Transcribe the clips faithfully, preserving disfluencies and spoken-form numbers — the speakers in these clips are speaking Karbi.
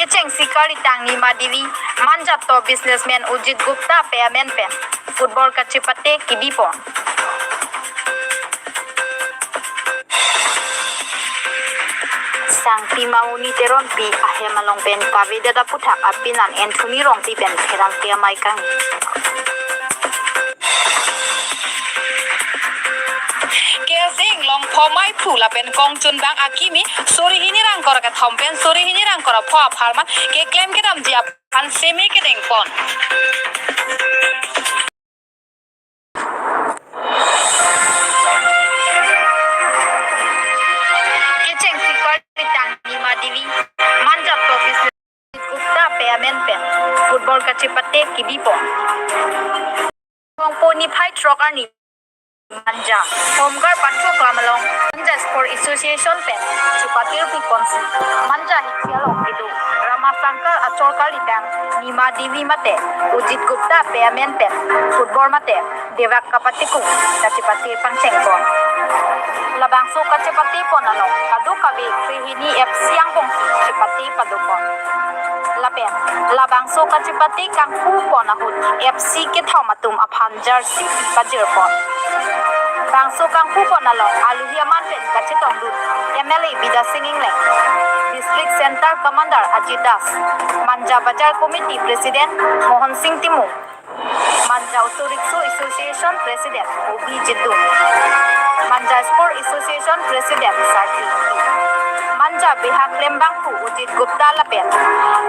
Kecheng si karlitang Nima Devi, Manja top businessman Ujit Gupta ape amen pen football kachepate kebipon. Sangpi Mamuni Teronpi ahem along pen kavedet aphuthak apinan Anthony Rongpi pen pherangke amei kangni. K S A Inglong pho maiphu lapen kongchunbang akimi suri hini ra ingkoi ra kethom pen suri hini ra ingkoi ra pho apharman keklem kedamji aphan seme kedengpon. Kecheng si karlitang Nima Devi, Manja top businessman Gupta ape amen pen football kachepate kebipon. Kongpo niphai throk arni Manja Home Guard patroklam along Manja Sport Association pen chepate piponsi Manja Hithi along kedo Rama Shankar achor karlitang Nima Devi mate Ujit Gupta ape amen pen football mate devak kapatekung kachepate pangchengpon. Labangso kachepatepon along kadokave krehini F C angbongsi chepate padopon. Lapen labangso kachepate kangpupon ahut F C kethom atum aphan jersey pajirpon. Bangso kangpupon along aluhi aman pen kachetongdun M L A Bidya Sing Engleng, District Centre Commander Ajit Das, Manja Bazar Committee President Mohan Singh Timung, Manja Auto Rickshaw Association President Obi Jidung, Manja Sport Association President Sarthi Ingti, Manja beha klembangphu Ujit Gupta lapen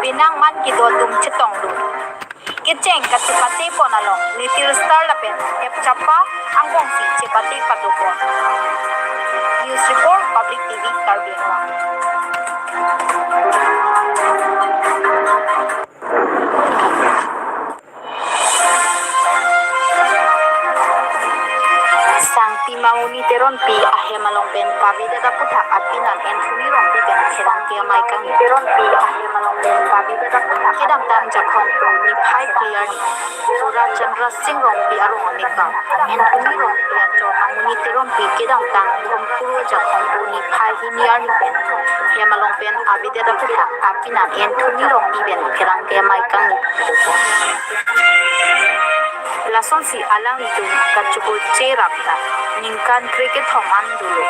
penang man kedo atum chetongdun. Kecheng kachepatepon along Little Star lapen F Chappa angbongsi chepate padopon. News report, Public T V, Karbi Anglong. Sangpi Mamuni Teronpi ahem along pen kavedet aphuthak apinan Anthony Rongpi pen pherangke amei kangni. Teronpi ahem along pen kavedet aphuthak kedamtang Jakhong po niphai phli arni Tura Chandra Singh Rongpi arong amekar Anthony Rongpi achor Mamuni Teronpi kedamtang Khomkuru Jakhong po niphai hini arni pen hem along pen avedet aphuthak apinan Anthony Rongpi pen pherangke amei kangni. Lasonsi alanglitum kachokoche rap ta ningkan krekethom an dolo.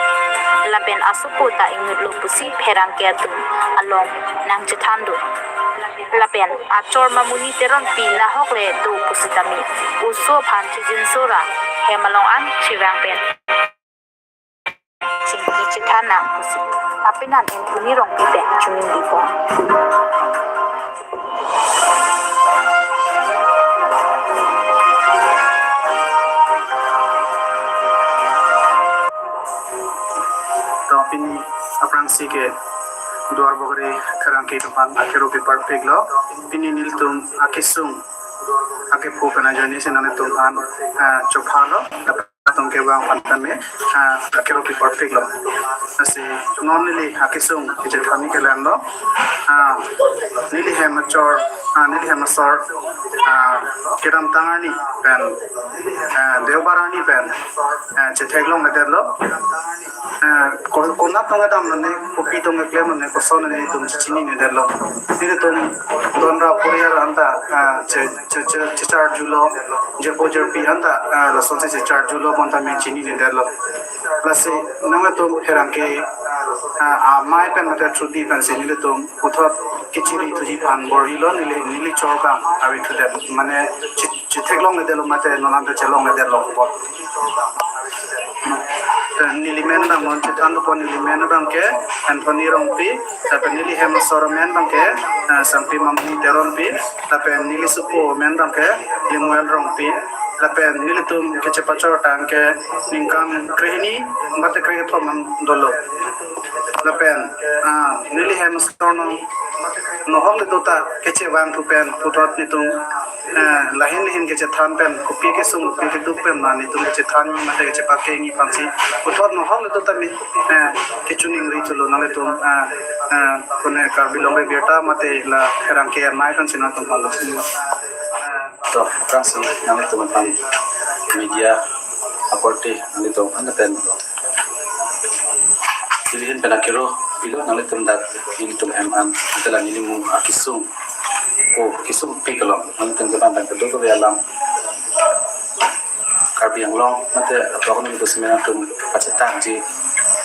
Lapen asopo ta inutlo pusi pherangke atum along nangchethandun. Lapen achor Mamuni Teronpi nahok le do pusitame oso aphan chijinso ra hem along an chevang pen chingki chethan nang pusi apinan Anthony Rongpi pen choningri pon. To pini aphrangsi ke Duarbagori pherangke atum aphan akero pipar piklo. Pini nelitum akesung akepho pen ajoine si nanglitum aphan, ah, chophalo. Atum kevang aphan tame, ah, akero pipar piklo. Lasi non neli akesung kechethan ni kelang lo. Ah, neli hem achor, ah, neli hem asor, ah, kedamtang arni pen, ah, Deobar arni pen, ah, chetheklongledetlo. Ah, ko-, konat tong kedam nane, kopi tong keklem nane, koson nane itum chininedetlo. Nelitum don ra porial anta, ah, che, che, che, checharjulo, jirpo jirpi anta, ah, lasonsi checharjulo, bonta me chininedetlo. Lasi nanglitum pherangke, ah, amei pen mate chudi pensi nelitum puthot kechiri thuji aphan bor-ilo, neli, neli chor abang avi thudet, mane che, chetheklongledetlo mate non anta chelongledetlo bo. Te neli men abang non chethan dopon, neli men abang ke Anthony Rongpi, lapen neli hem asor amen abang ke, ah, Sangpi Mamuni Teronpi, lapen neli sopo amen abang ke Lemuel Rongpi, lapen nelitum kechepachor tang ke ningkan krehini mate krekethom an dolo. Lapen, ah, neli hem asor along nohok le do ta kechevang thu pen puthot nelitum, eh, lahin lahin kechethan pen, kopi kesung kopi keduk pen ma nelitum kechethan mate kechepakeng aphansi puthot nohok le do ta me, eh, kechoningri thulo nanglitum, eh, eh, kone Karbi Anglong Ri Abirta mate la pherangke amei aphansi nangtum palo. To, aphrangsi nanglitum aphan media akorte nanglitum aphan pen nelihin pen akero pilo, nanglitum dak nelitum hem an, ante la neli mo akesung, o kesung pik lo, nanglitum kebang bang kedo kebe alam Karbi Anglong mate atok ni kedo semen atum kachetangji,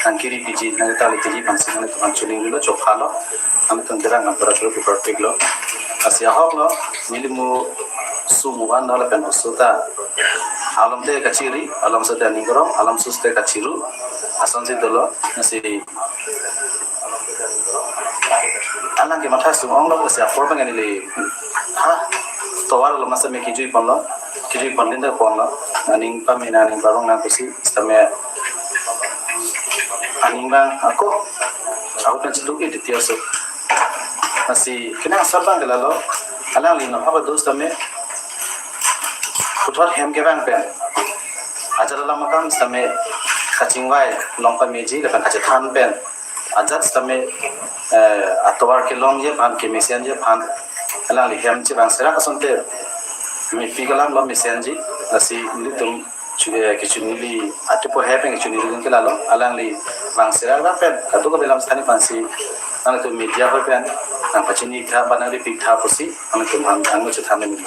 nangkiri piji, nangketali piji, bangsi nanglitum an chuning lo, chokha lo, nanglitum kebang bang pura pura pik lo. Lasi ahok lo, neli mo sumuan lo lapen suta. Alam te kachiri, alam sute aning korong, alam sute kachiru, asonsi dolo, lasi alang ke matha sung-ong lo, lasi apor bang neli, ha, tovar lo masa me kijui pon lo, kijui pon linda pon lo, aning pamina aning parong nang pusi, sitame aning bang ako, ako kan cheduk-i detail so. Lasi kena asar bang ke lalo, alangli no apa dos tame, puthot hem kebang pen, ajat alam akam sitame kachingvai long pameji lapen kachethan pen, ajat sitame, eh, atovar kelongji aphan, kemesenji aphan, alangli hem chevang serak asonte, mepi kalam lo mesenji, lasi nelitum chu-, eh, kechu neli atupo he pen kechu neli ke lalo, alangli vang serak ra pen, kadokave alam sitame aphansi, nanglitum media hoi pen nangpachini tha, ba nangri pik tha pusi, nanglitum aphan angno chethan neli.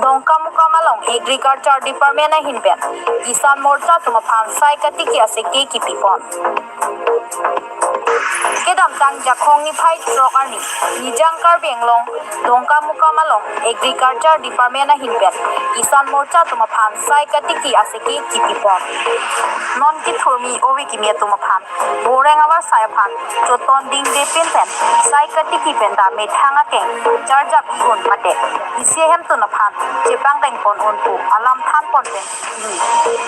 Dongkamukam along Agriculture Department ahin pen Kisan Morcha atum aphan sai katiki aseke kipi pon. Kedamtang Jakhong niphai throk arni Nijang Karbi Anglong Dongkamukam along Agriculture Department ahin pen Kisan Morcha atum aphan sai katiki aseke kipi pon. Non kethurmi ove kimi atum aphan boreng avarsai aphan choton dingde pin pen sai katiki pen ta methang akeng charjap i-un mate isi ahemtun aphan chepangdeng pon un pu alam than pon pen pini,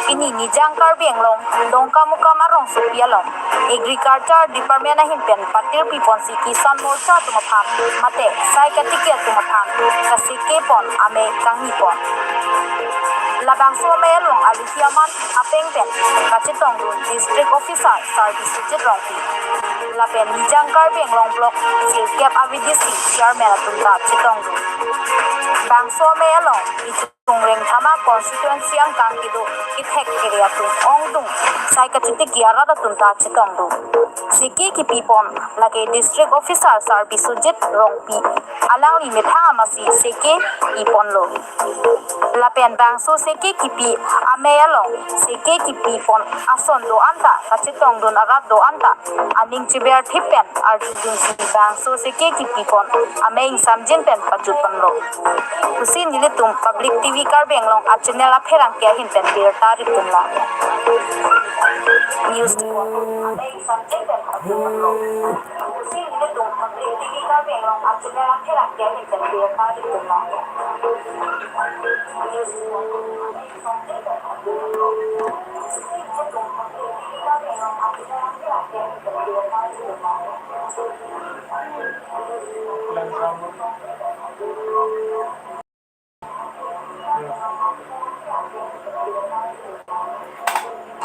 pini Nijang Karbi Anglong Dongkamukam arongsopi along Agriculture Department ahin pen patirpi ponsi Kisan Morcha atum aphan mate sai katiki atum aphan kaseke pon amei kangni pon. Labangso amei along alihi aman apeng pen kachetongdun District Officer Sar Biswajit Rongpi lapen Nijang Karbi Anglong Block sirkep a-V D C Chairman atum ta chetongdun. Bangso amei along Ichungreng Thama constituency angkang kedo kethek kere atum ongdung sai kachetiki arat atum ta chetongdun. Seke kipi pon lake District Officer Sar Biswajit Rongpi, alangli methang amatsi seke pi ponlo. Lapen bangso seke kipi amei along seke kipi pon ason do-an ta kachetongdun arat do-an ta aning cheber thip pen arjudunsi bangso seke kipi pon amei ingsamjin pen pajut ponlo pusi nelitum Public T V Karbi Anglong a-channel apherangke ahin pen birta ripdunlo. News report.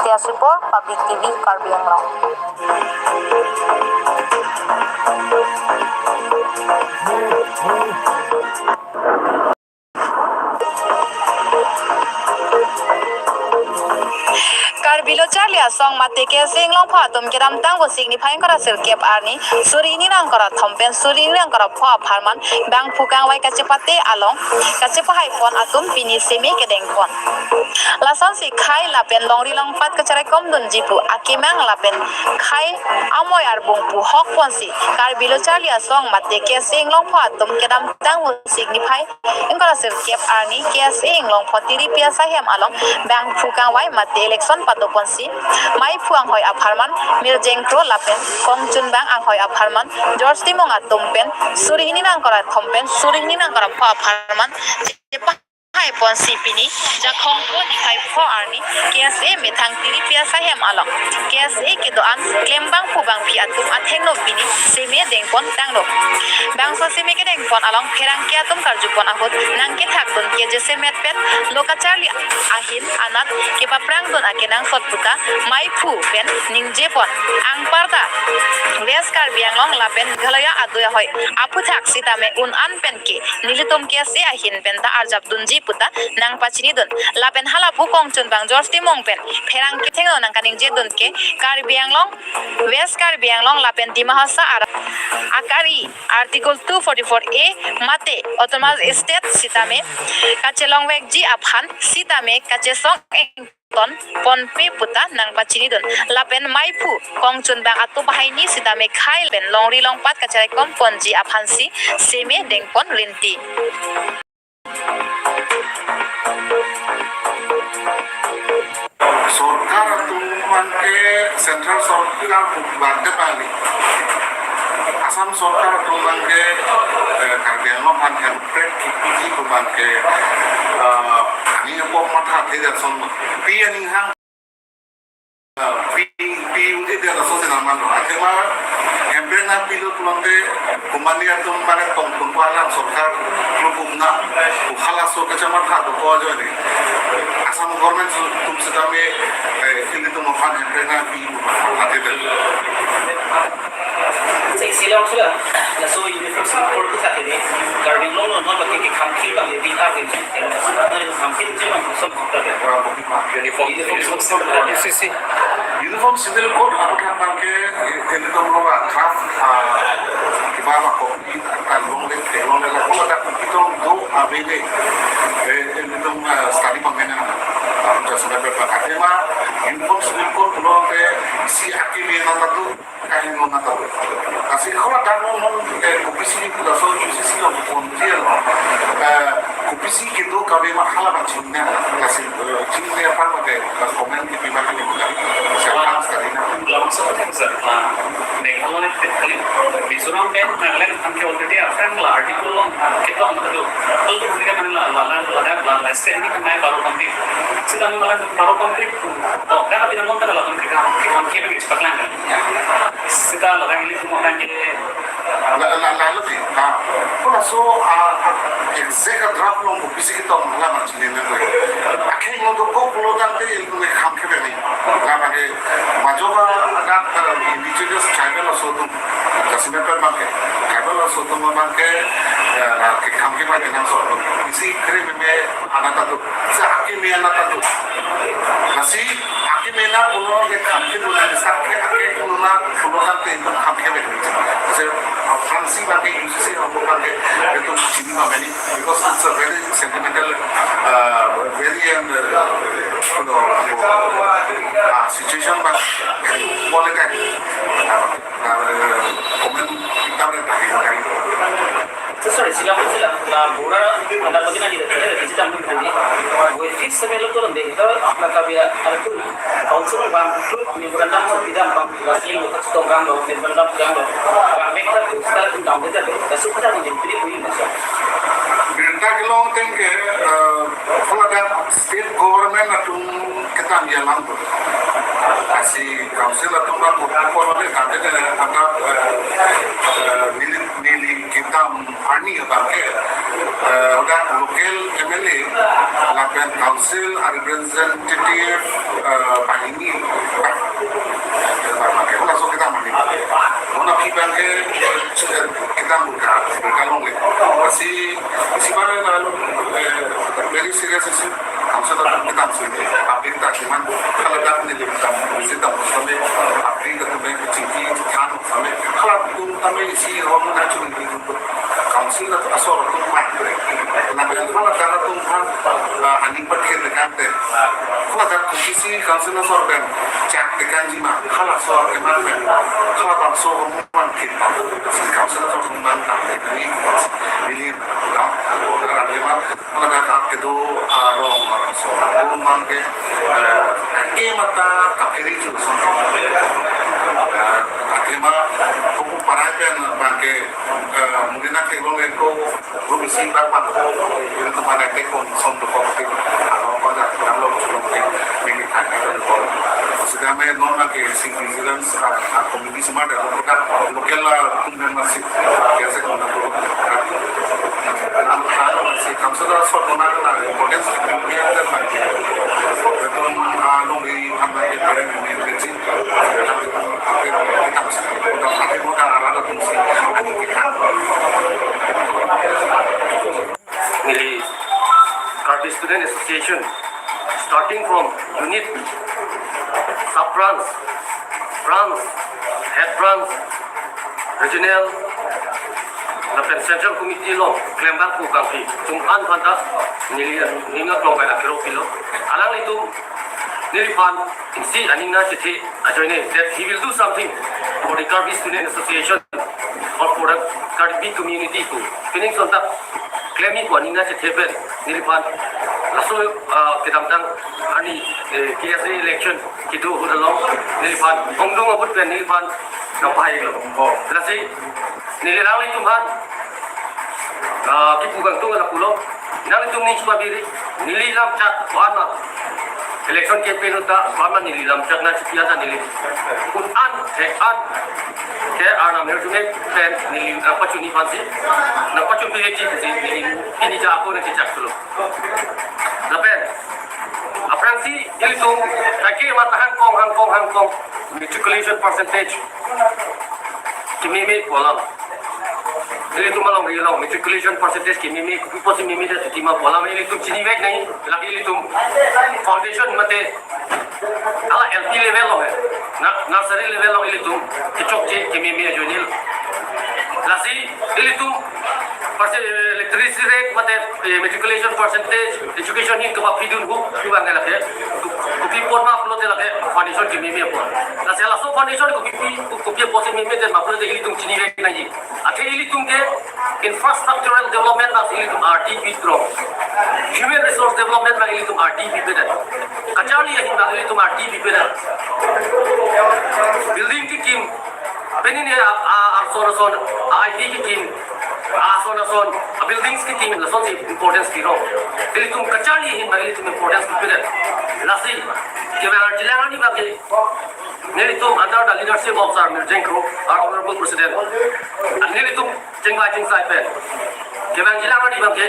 Tia Sipor, Public T V, Karbi Anglong. Karbi Lo Charli Asong mate K S A Inglongpho atum kedamtang Vosik niphai ingkoi ra sirkep arni suri hini ingkoi ra thom pen suri hini ingkoi ra pho apharman bangphu kangvai kachepate along kachepahai pon atum pini seme kedeng pon. Lasonsi khei lapen longri longpat kacheraikomdunji pu akemang lapen khei amoi arbung pu hok ponsi Karbi Lo Charli Asong mate K S A Inglongpho atum kedamtang Vosik niphai ingkoi ra sirkep arni K S A Inglongpho tiripi asai hem along bangphu kangvai mate election pado ponsi maiphu anghoi apharman Mirjeng Kro lapen kongchunbang anghoi apharman George Timung atum pen suri hini ingkoi ra thom pen suri hini ingkoi ra pho apharman chepahai ponsi pini Jakhong po niphai pho arni K S A methang tiripi asai hem along K S A kedo-an klembangphu bangphi atum athengno pini seme dengpon tanglo. Bangso seme kedengpon along pherangke atum karjupon ahut nangkethakdun keje semet pen lo kacharli ahin anat kepaprangdun akenangsot puta maiphu pen ningjepon, anparta West Karbi Anglong lapen Meghalaya adui ahoi aphuthak sitame un-an penke nelitum K S A ahin penta arjapdunji puta nangpachinidun. Lapen hala pu kongchunbang George Timung pen pherangke thengno nangkaningjedun ke Karbi Anglong, West Karbi Anglong lapen Dima Hasao arat akari Article two forty-four A mate Autonomous State sitame kachelongvekji aphan sitame kachesong engton ponpe puta nangpachinidun. Lapen maiphu kongchunbang atum banghini sitame khei pen longri longpat kacheraikom ponji aphansi seme dengpon rinti. Sorkar atum abangke, central sorkar abangke bali, Assam sorkar atum abangke, eh, Karbi Anglong aphan hemprek kipiji abangke, eh, aning apok matha theda son pi aning hang. Pi, pi ude dia laso sinaman lo. Athema hemprek nangpilo pulote company atum mane tongpon pu alam sorkar lo bumna, pu halaso kachematha dokok ajoine Assam government atum sitame, eh, ilitum aphan hemprek nangpi pu matha theda. Sila sila, laso uniform civil code ke sake de, Karbi Anglong lo non bagi ke khamkhir bagi di ta ke, non khamkhir je non som kota de. Uniform, uniform civil code. U C C. Uniform civil code aphuthak abangke, eh, ilitum lo draft, ah, kiba ba copy, ta longle, longle la, kola dak kiton do avele, eh, ilitum, ah, study pangena, ah, just na pe pa katema, uniform civil code pulote isi akimi na tatu, kahingno na tatu. Lasi kola dak non, non, eh, kopisi laso U C C lo pon dia lo. Eh, kopisi kedo kave ma hala ba chinine. Lasi, eh, chinine aphan mate, eh, comment kipi ma kali mula. Siapa study na. Langsung saja, Sir. Nah, Meghalaya kali, Mizoram pen Nagaland aphan ke already aphrang la article long, ah, ketok na tu. Betul tu, kan la, la, la, la, la, la, state ni kan baro complete. Sita ni malah baro complete. Oh, kan tapi namun kan la complete kan, kan ke bagi cepat lang kan. Sita la kan ini semua kan ke. La, la, la, lebih. Ah, kola so, ah, ah, exact draft long kopisi ketok la macam ni na tu. Akhirnya untuk kok pulo tangte ilmu kham ke bagi. La bagi majoka adak, eh, indigenous tribal aso atum. Kasih apa bangke? Tribal aso atum bangke, eh, la kekham ke bagi nang so. Isi krim me anak tatu. Sa akimi anak tatu. Lasi akimi na pulo kekham ke pulo sa ke ake pulo na pulo kan te kham ke bagi. Sa aphrangsi bagi U C C bagi itu chinine ma bagi. Because it's a very sentimental, uh, very and, uh, you know, uh, situation, but boleh kan, uh, uh, comment kita boleh tahu, tahu. So, sorry, sila pun sila, na border, anda bagi na di, di, di, di, di, we fix sampai lo turun deh, itu, na kabi ada tu, council bang, memorandum, tidak bang, lagi lo, tong gang lo, memorandum gang lo, bang, mereka tu, sekarang tu, down deh, tapi, tak suka dah, jadi, jadi, Birta kelong ateng ke, eh, kola dak state government atum ketam jalan tu. Lasi council atum bang ko ko le kate de kata, eh, eh, neli, neli ketam arni abangke, eh, dak local M L A lapen council a representative, eh, banghini. Bang, bang, bang, kola so ketam arni. Mona pi bangke, eh, ketam buka, buka longle. Lasi, isi bang na, eh, very serious issue. Council atum ketam si, public ta siman, kalau dak ni ketam, visit tam, sampai public atum ke chingki, than, sampai, kalau atum kami isi, orang na chingki, council atum asor atum pan. Na, kalau dak atum pan, ah, ani pakai dekat deh. Kalau dak kopisi council asor pen, cak dekat jima, kalau asor keman pen, kalau bangso man kita, council asor man tak, ini, ini, ya, kalau dak kedo arong so, arong man ke, eh, ke mata kapiri tu so. Eh, akhirnya, aku parai pen bangke, eh, mungkin nanti long eko, guru bisi bang bang, itu mana ke kon som tu kok ti, arong pada, kalau belum ke, ini kan ada tu. Sudah main non ke sing vigilance, ah, aku Isi mada local, local, ah, atum pen masih biasa kena tu. Am, ah, masih council asor kena na importance kena dia ada lagi. Betul, ah, nunggu apa yang keren ini kecil. Kita masih, kita masih ada fungsi. Ada kita. Neli Karbi Branch, branch, head branch, regional, lapen central committee along klembang pu kangpi atum an aphanta neli ning aklong pen akero pilo. Alanglitum neliphan isi aning nangchethe ajoine that he will do something for the Karbi Student Association or for the Karbi community pu pining sontak klemji pu aning nangchethe pen neliphan laso, ah, kedamtang arni, eh, K S A election kedo ahut along neliphan hongdung ahut pen neliphan nangpahailo. Oh. Lasi neli alanglitum aphan, ah, kipu kangtung lapulo. Nanglitum ning chepabiri, neli lamchak ko-an ma election campaign ahut ta ko-an ma neli lamchak nangchipi anta neli un-an, he-an ke arnam hirjume pen neli nangpachunji aphansi, nangpachunpiji pusi neli pini ja ako nangchechak thulo. Lapen aphrangsi ilitum kaike mata hangkong, hangkong, hangkong, matriculation percentage kememe pu alam. Ilitum alongri along matriculation percentage kememe, kopi apotsi meme det tema pu alam ilitum chinivek nangji. Lake ilitum foundation mate hala L P level along he, na, nursery level along ilitum kechokche kememe ajoine. Lasi ilitum percent, eh, literacy rate mate, eh, matriculation percentage, education ahin kepapidun ahut, pu abang lake, kopi apot ma pulote lake foundation kememe apot. Lasi laso foundation kopi, kopi apotsi meme det ma pulote ilitum chinivek nangji. Athe ilitum ke infrastructural development abang ilitum ardi pi throk. Human resource development abang ilitum ardi pipedet. Kacharli ahin abang ilitum ardi pipedet. Building kekim, pini ne a, a, ason ason, a I T kekim, ason ason, a buildings kekim, lasonsi importance pirong. Ilitum kacharli ahin abang ilitum importance pipedet. Lasi, kevang jilang arni abang ke, nelitum under the leadership of Sir Mirjeng Kro, our honorable president, and nelitum chingvai chingsai pen kevang jilang arni abang ke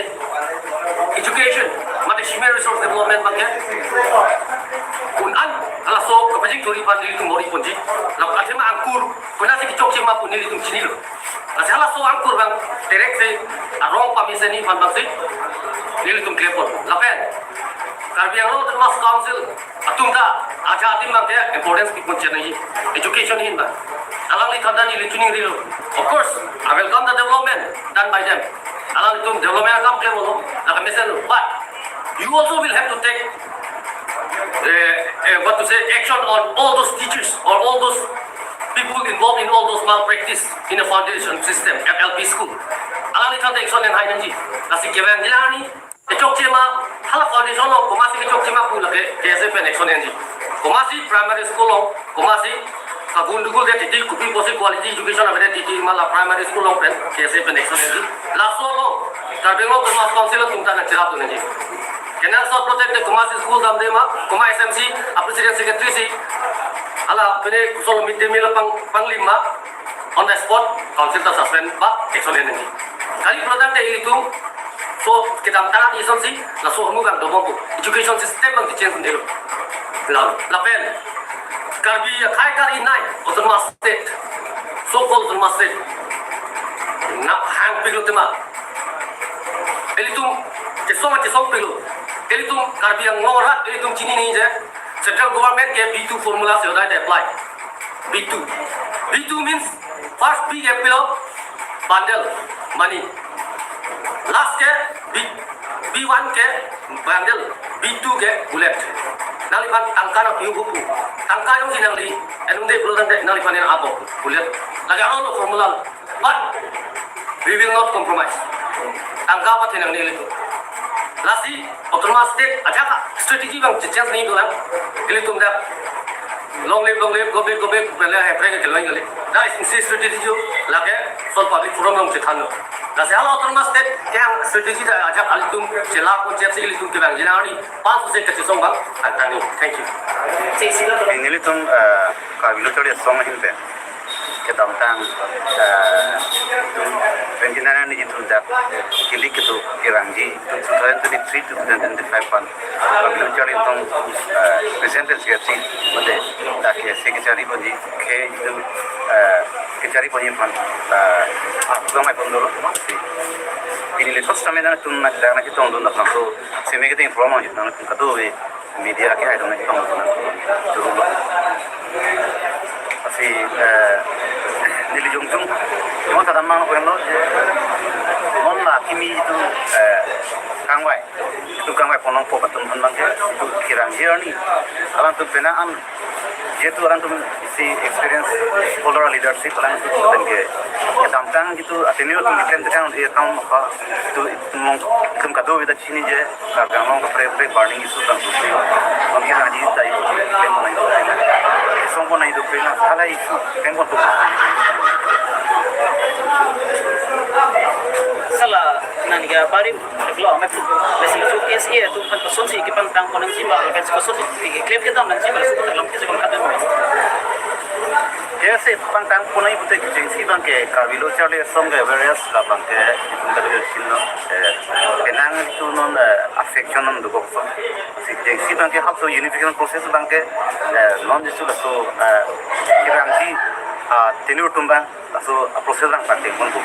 education mate human resource development abang ke un-an halaso kapachingthurji aphan nelitum bor-iponji. Lapen athema angkur konatsi kechokche ma pu nelitum chinilo. Lasi halaso angkur abang direct si arong pamesenji aphan abangsi nelitum klepon. Lapen Karbi Anglong Autonomous Council atum ta aja adim abang ke importance pipon chenei education ahin abang. Alangli aphanta neli chiningrilo. Of course, I welcome the development done by them. Alanglitum development akam klemlo, lake mesenlo. But you also will have to take, uh, uh, what to say, action on all those teachers or all those people involved in all those malpractice in the foundation system at L P school. Alangli aphanta action enhai nangji. Lasi kevang jilang arni kechokche ma, hala foundation along komatsi kechokche ma pu lake K S A pen action enji. Komatsi primary school along, komatsi kagundugul det titi, kopi apotsi quality education avedet titi ma la primary school along pen K S A pen action enji. Laso along Karbi Anglong Autonomous Council atum ta nangcherap dun nangji. Kenangsot pulote komatsi school damde ma, komat S M C a president secretary si hala pine kosonlo mid day meal pang, panglim ma, on the spot council ta suspend ba action en nangji. Kali pulo tangte ilitum so kedamtang asonsi laso ahormu abang dobom pu education system abang change un-elo. La, lapen Karbi akhei kari nei autonomous state, so called autonomous state, nang hangpiklo tema. Ilitum chesong chesongpiklo. Ilitum Karbi Anglong arat ilitum chinine je central government ke B two formula si hodai apply. B two. B two means first B ke pilo bundle, money. Last ke B, B one ke bundle, B two ke bullet. Nangliphan tangka nangpiu pu. Tangka jongsi nangli, enung de pulo tangte nangliphan en abo bullet. Lake arlo formula. But we will not compromise. Tangka pathe nangne ilitum. Lasi autonomous state ajak strategy abang change nangji dolang. Ilitum dak long live, long live, go back, go back, pele hai pele ke long kali. Dak isi strategy jo lake Seoul Public Forum along chethanlo. Lasi hala autonomous state ke-ang strategy dak ajak ilitum chelak ko chetsi ilitum kevang jilang arni panch se kachesong abang angtangji. Thank you. Nelitum, eh, Karbi Lo Charli Asong ahin pen kedamtang, eh, twenty-nine arni jitu dak kilik kedo kevangji, two thousand twenty-three to two thousand twenty-five aphan Karbi Lo Charli Asong, eh, president secretary mate dak ke se kachari ponji ke jitu, eh, kachari ponji aphan, eh, abang mai pon dolo. Pini le first time nangtum na dak nangchetongdun aphan so seme ke ting promo jitu nangtum kadokave media akhei atum nangchetongdun aphan. Itum, eh, kangvai, itum kangvai ponlongpo atum aphan abangke itum kirang jirni. Alangtum penang an, jihetu alangtum isi experience holder leadership alangtum abangke kedamtang itum atini atum iklem tekang itum apa itum itum kadokave ta chiniji, Karbi Anglong kaprek kaprek burning issue abang itum abangke rangji ta itum klem nangji, songpon nangji, hala issue klem pon. Sala nangga bari lo, ame tu besi tu K S A atum aphan kosonsi kepangtang pon nangji ba, kosonsi keklem kedam nangji ba, sudah dalam kesi pangkat. K S A pangtang pon nangji pute kechengsi abangke Karbi Lo Charli Asong ke various labangke itum kado chinlo, eh, penang itum non, eh, affection non dokok so. Si kechengsi abangke hapso unification process abangke, eh, non itum laso, eh, kirangji, ah, tenure atum abang laso a-process abang pate pon bu.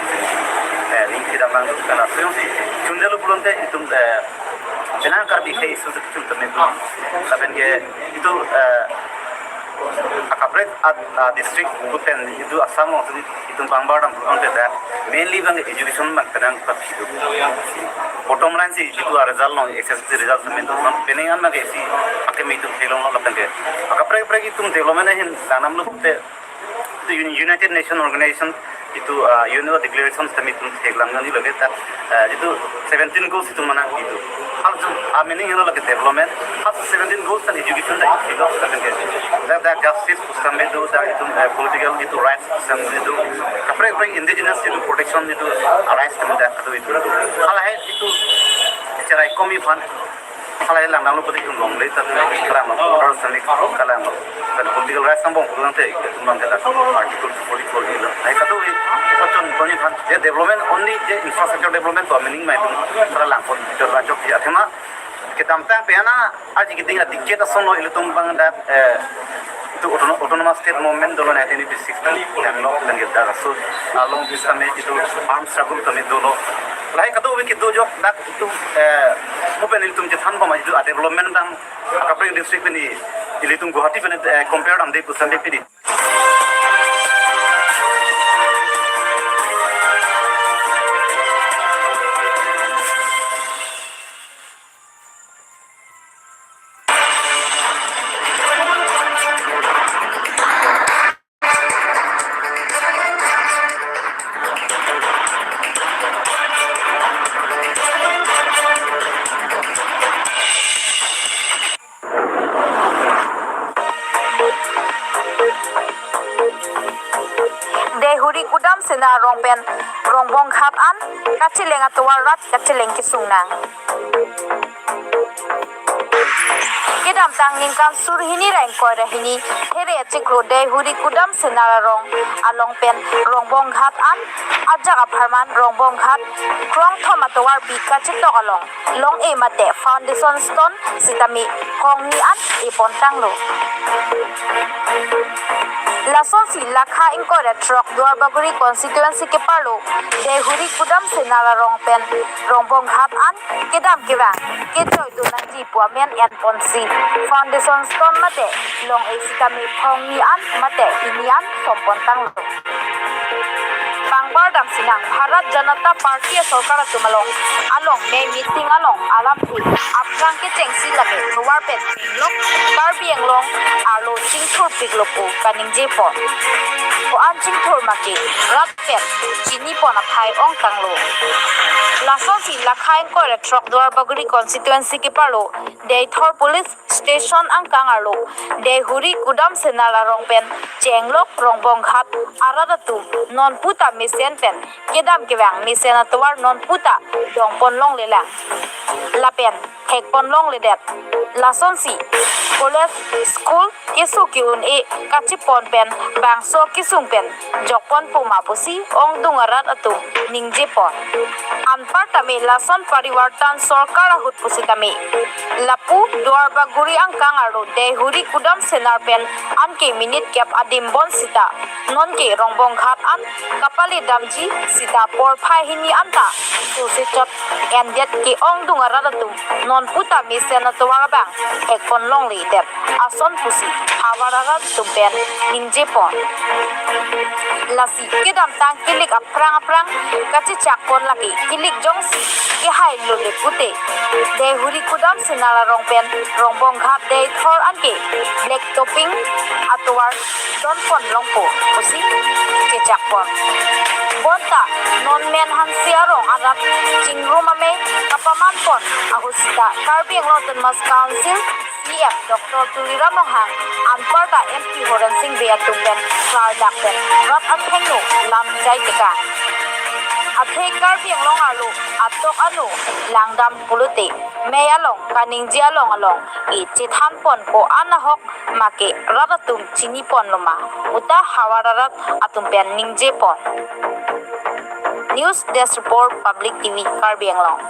Eh, ning kedam abang kana suyong si chundelo pulote itum, eh, penang Karbi ke issue itum tame bu. Lapen ke itum, eh, akaprek a, a-district puten itum Assam along itum bang bardam pulote dak mainly abang education abang penang pati itum. Bottom line si itum a-result along, H S S C result tame itum penang an abangke isi akeme itum theklonglo lapen ke akaprek kaprek itum theklong mena hin langnam lo pute itum Uni-, United Nation Organization itum, ah, U N O declaration tame itum theklang nangji lake ta, ah, itum seventeen goals itum manang itum. Hal itum, ah, meaning ilo lake development. Hal seventeen goals and education ta itum itum itum itum justice pusitame itum, ta itum, eh, political itum rights pusitame itum. Kaprek kaprek indigenous itum protection itum, ah, rights itum ta itum itum. Halahai itum cherai komi aphan halahai langdamlo pute itum longle ta kalanglo, border sani kalanglo. Dan political rights angbong pulote itum abangke ta Article two forty-four ilo. Lahai kadokave pachon poni aphan, je development only je infrastructure development to meaning ma itum sara langpon, jor lanchok ya thema kedamtang penang aji keding a-decade asonlo ilitum abang dak, eh, itum autono-, autonomous state movement dolo nineteen eighty-six pen lo, lapen ke dak aso along pusitame itum armed struggle tame dolo. Lahai kadokave kedo ajok dak itum, eh, mo pen ilitum chethan pama itum a-development abang akaprek district pen, ilitum Guwahati pen, eh, compare damde pusitame pini. Deihori Kudam Sena arong pen Rongbong Ghat an kacheleng atovar rat kacheleng kesung nang. Kedamtang ningkan suri hini ra ingkoi ra hini, phere achiklo Deihori Kudam Sena arong along pen Rongbong Ghat an ajak apharman Rongbong Ghat krongthom atovar bi kachetok along long-e mate foundation stone sitame phongni an epon tanglo. Lasonsi lakha ingkoi ra throk Duarbagori constituency keparlo Deihori Kudam Sena arong pen Rongbong Ghat an kedam kevang kechoi dun nangji pu amen enponsi foundation stone mate long-e sitame phongni an mate hini an sompon tanglo. Bang bardam sinang Bharat Janata Party asorkar atum along, along me meeting along alamthe aphrang kechengsi lake tovar pen chenglok Karbi Anglong arlo chingthurpiklo pu kaningje pon. Ko-an chingthur ma ke rat pen chini pon aphai ong tanglo. Lasonsi lakha ingkoi ra throk Duarbagori constituency keparlo Deithor Police Station angkang arlo Deihori Kudam Sena arong pen chenglok Rongbong Ghat arat atum nonputa mesen pen kedam kevang mesen atovar nonputa dongpon longlelang lapen thekpon longledet. Lasonsi college, school keso ke-un-e kachepon pen bangso kesung pen jokpon puma pusi ongdung arat atum ningje pon. Anparta me lason parivartan sorkar ahut pusitame lapu Duarbagori angkang arlo Deihori Kudam Sena pen anke minute kep adim bonsita nonke Rongbong Ghat an kapale damji sita porphai hini anta suse chot endet ke ongdung arat atum nonputa mesen atovar abang thekpon longledet ason pusi havar arat atum pen ningje pon. Lasi kedamtang kilik aphrang aphrang kachechak pon lake kilik jongsi kehai lole pute, Deihori kudam Sinal arong pen Rongbong Ghat Deithor anke black topping atovar don pon longpo pusi chechak pon. Bonta non Menhansi arong arat chingrum amei kapaman pon ahut sita Karbi Anglong Autonomous Council C E M Doctor Tuliram Ronghang anparta M P Horen Sing Bey atum pen klardak pen rat athengno lam jai teka. Athe Karbi Anglong arlo atok ano langdam pulote mei along kaningje along along e chethan pon ko-an ahok make rat atum chini pon loma, uta havar arat atum pen ningje pon. News Desk Report, Public T V Karbi Anglong.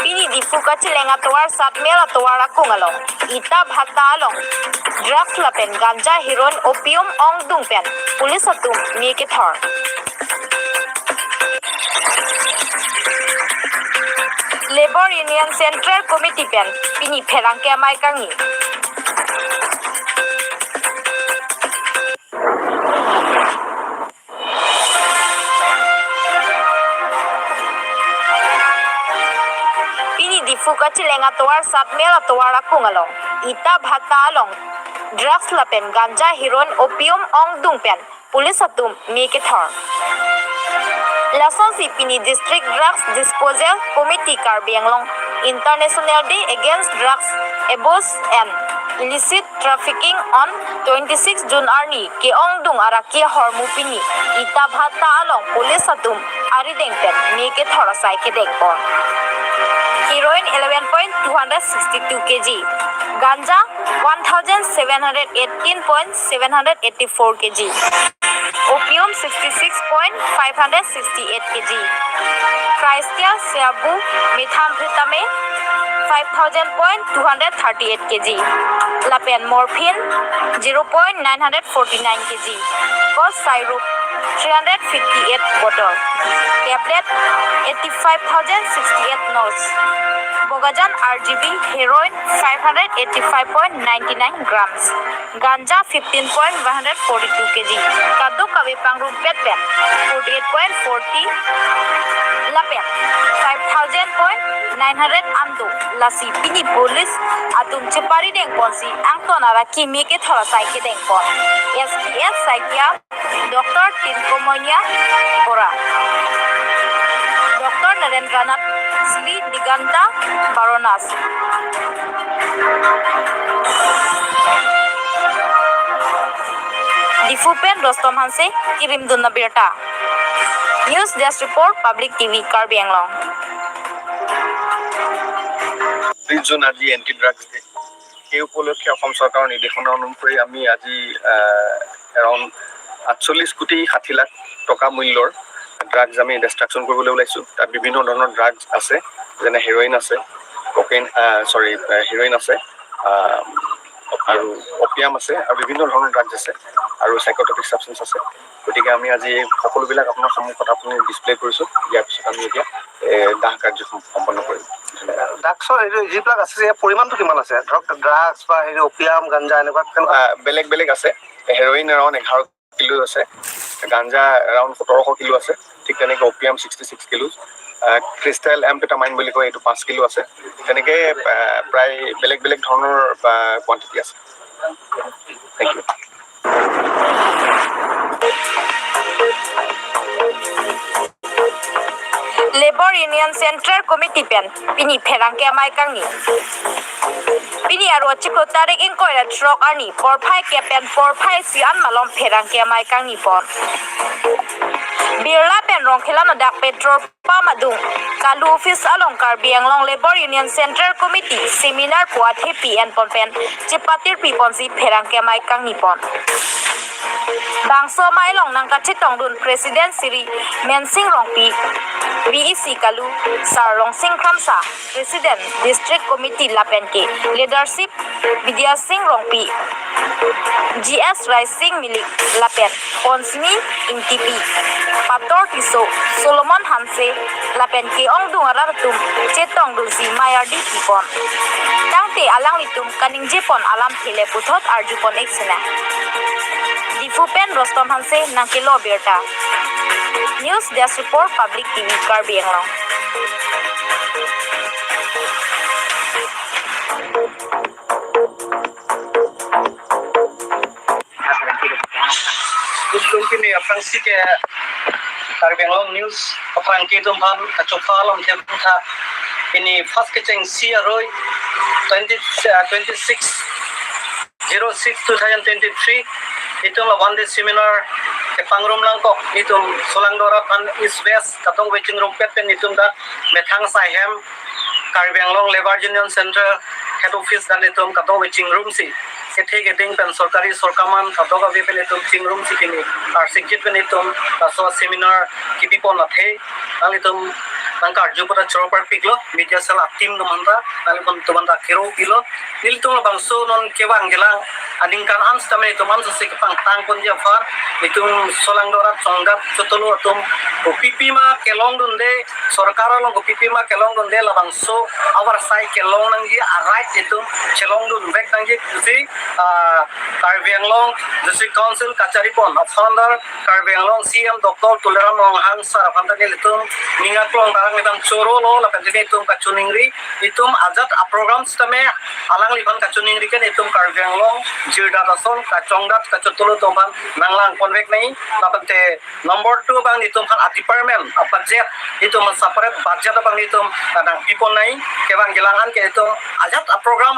Pini Diphu kacheleng atovar Satmel atovar akung along Ita Bhatta along drugs lapen ganja, heroin, opium ongdung pen police atum me kethor. Labour Union Central Committee pen pini pherangke amei kangni. Pini Diphu kacheleng atovar Satmel atovar akung along Ita Bhatta along drugs lapen ganja, heroin, opium ongdung pen police atum me kethor. Lasonsi pini District Drugs Disposal Committee Karbi Anglong International Day Against Drugs, Abuse and Illicit Trafficking on twenty-six June arni ke-ongdung araki ahormu pini Ita Bhatta along police atum arideng pen me kethor asai kedeng pon. Heroin eleven point two hundred sixty-two K G, ganja one thousand seven hundred eighteen point seven hundred eighty-four K G, opium sixty-six point five hundred sixty-eight K G, crystal shabu methamphetamine five thousand point two hundred thirty-eight K G, lapen morphine zero point nine hundred forty-nine K G, cough syrup three hundred fifty-eight bottle, tablet eighty-five thousand sixty-eight nose, Bogajan R G B, heroin five hundred eighty-five point nine nine grams, ganja fifteen point one hundred forty-two K G, kadokave pangrumpet pen forty-eight point forty, lapen five thousand point nine hundred ando. Lasi pini police atum chepari deng ponsi angton araki me kethor asai kedeng pon S P S Saikia, Doctor Tinkomonia Bora, Doctor Narendranath, Sri Diganta Baronas. Diphu pen Rostom Hanse, kirim dun abirta. News Desk Report, Public T V Karbi Anglong. ত্ৰিশ জুন আজি anti drugs day. সেই উপলক্ষে অসম চৰকাৰৰ নিৰ্দেশনা অনুসৰি আমি আজি, আহ, এৰাউণ্ড আঠচল্লিছ কোটি ষাঠি লাখ টকা মূল্যৰ ড্ৰাগছ আমি ডিষ্ট্ৰাকশ্যন কৰিবলৈ ওলাইছোঁ। তাত বিভিন্ন ধৰণৰ ড্ৰাগছ আছে, যেনে হেৰইন আছে, ককেইন, আহ, চৰি, আহ, হেৰইন আছে, আহ, আৰু অপিয়াম আছে, আৰু বিভিন্ন ধৰণৰ ড্ৰাগছ আছে, আৰু চাইক'ট্ৰপিক ছাবষ্টেঞ্চ আছে। গতিকে আমি আজি সকলোবিলাক আপোনাৰ সন্মুখত আপুনি ডিছপ্লে কৰিছোঁ। ইয়াৰ পিছত আমি এতিয়া এ, দাহ কাৰ্য সম- সম্পন্ন কৰিম। ড্ৰাগছৰ হেৰি যিবিলাক আছে, ইয়াৰ পৰিমাণটো কিমান আছে? ধৰক, ড্ৰাগছ বা হেৰি অপিয়াম, গাঞ্জা, এনেকুৱা কেনেকুৱা? আহ, বেলেগ বেলেগ আছে। হেৰইন এৰাউণ্ড এঘাৰ কিলো আছে, গাঞ্জা এৰাউণ্ড সোতৰশ কিলো আছে, ঠিক তেনেকে অপিয়াম ছিক্সটি ছিক্স কিলো, আহ, ক্ৰিষ্টেল এমফেটামাইন বুলি কয়, এইটো পাঁচ কিলো আছে। তেনেকে আহ, প্ৰায় বেলেগ বেলেগ ধৰণৰ কোৱাণ্টিটি আছে। Thank you. Labour Union Central Committee pen pini pherangke amei kangni. Pini aro chiklo tarik ingkoi ra throk arni porphai kep pen porphai isi an malom pherangke amei kangni pon. Birla pen Rongkhela adak petrol pump adung Kalu office along Karbi Anglong Labour Union Central Committee seminar pu athepi enpon pen chepatirpi ponsi pherangke amei kangni pon. Bangso amei along nangkachetongdun President Shri Mensing Rongpi, V E C Kalu, Sir Longsing Kramsa, President District Committee lapen ke leadership Bidya Sing Rongpi, G S Raising Milik lapen Ponsmi Ingtipi, Pator Tisso, Solomon Hanse lapen ke-ongdung arat atum chetongdunsi amei ardi pipon. Tangte alanglitum kaningjepon alamthe le puthot arjupon-ik sinang. Diphu pen Rostom Hanse nangkelo birta. News Desk Report, Public T V Karbi Anglong. Ilitum pini aphrangsi ke Karbi Anglong News aphrang ke ilitum aphan kachopha alamthe putha. Pini first kechengsi aroi twenty, uh, twenty-six zero six two thousand twenty-three, itum la one day seminar kepangrum nangkok, itum Solangdo arat aphan East West katong waiting room pet pen itum dak methang asai hem Karbi Anglong Labour Union Central Head Office dan itum katong waiting room si kethe keding pen sorkari sorkaman kadokave pen itum chingrumsi pini arsikjit pen itum laso seminar kipipon athe nanglitum nangkarju puta choro parpiklo, media cell a-team atum anta, nanglitum atum anta kero pilo. Nelitum labangso non kevang kelang aningkan an sitame itum an sose kepangtang ponji aphan itum Solangdo arat Chongdat Chotolo atum kopipi ma kelongdunde, sorkar along kopipi ma kelongdunde, labangso avarsai kelong nangji, a-right itum chelongdunvek nangji pusi, ah, Karbi Anglong District Council kachari pon a-founder Karbi Anglong C E M Doctor Tuliram Ronghang sir aphan ta nelitum ning aklong ta alangliphan chorolo lapen nelitum kachiningri, itum ajat a-program sitame alangliphan kachiningri ke itum Karbi Anglong jirdat ason kachongdat kachotolo atum aphan nanglang ponvek nangji, lapen te number two abang itum aphan a-department a-budget, itum aphan separate budget abang itum nangpipon nangji, kevang kelang an ke itum ajat a-program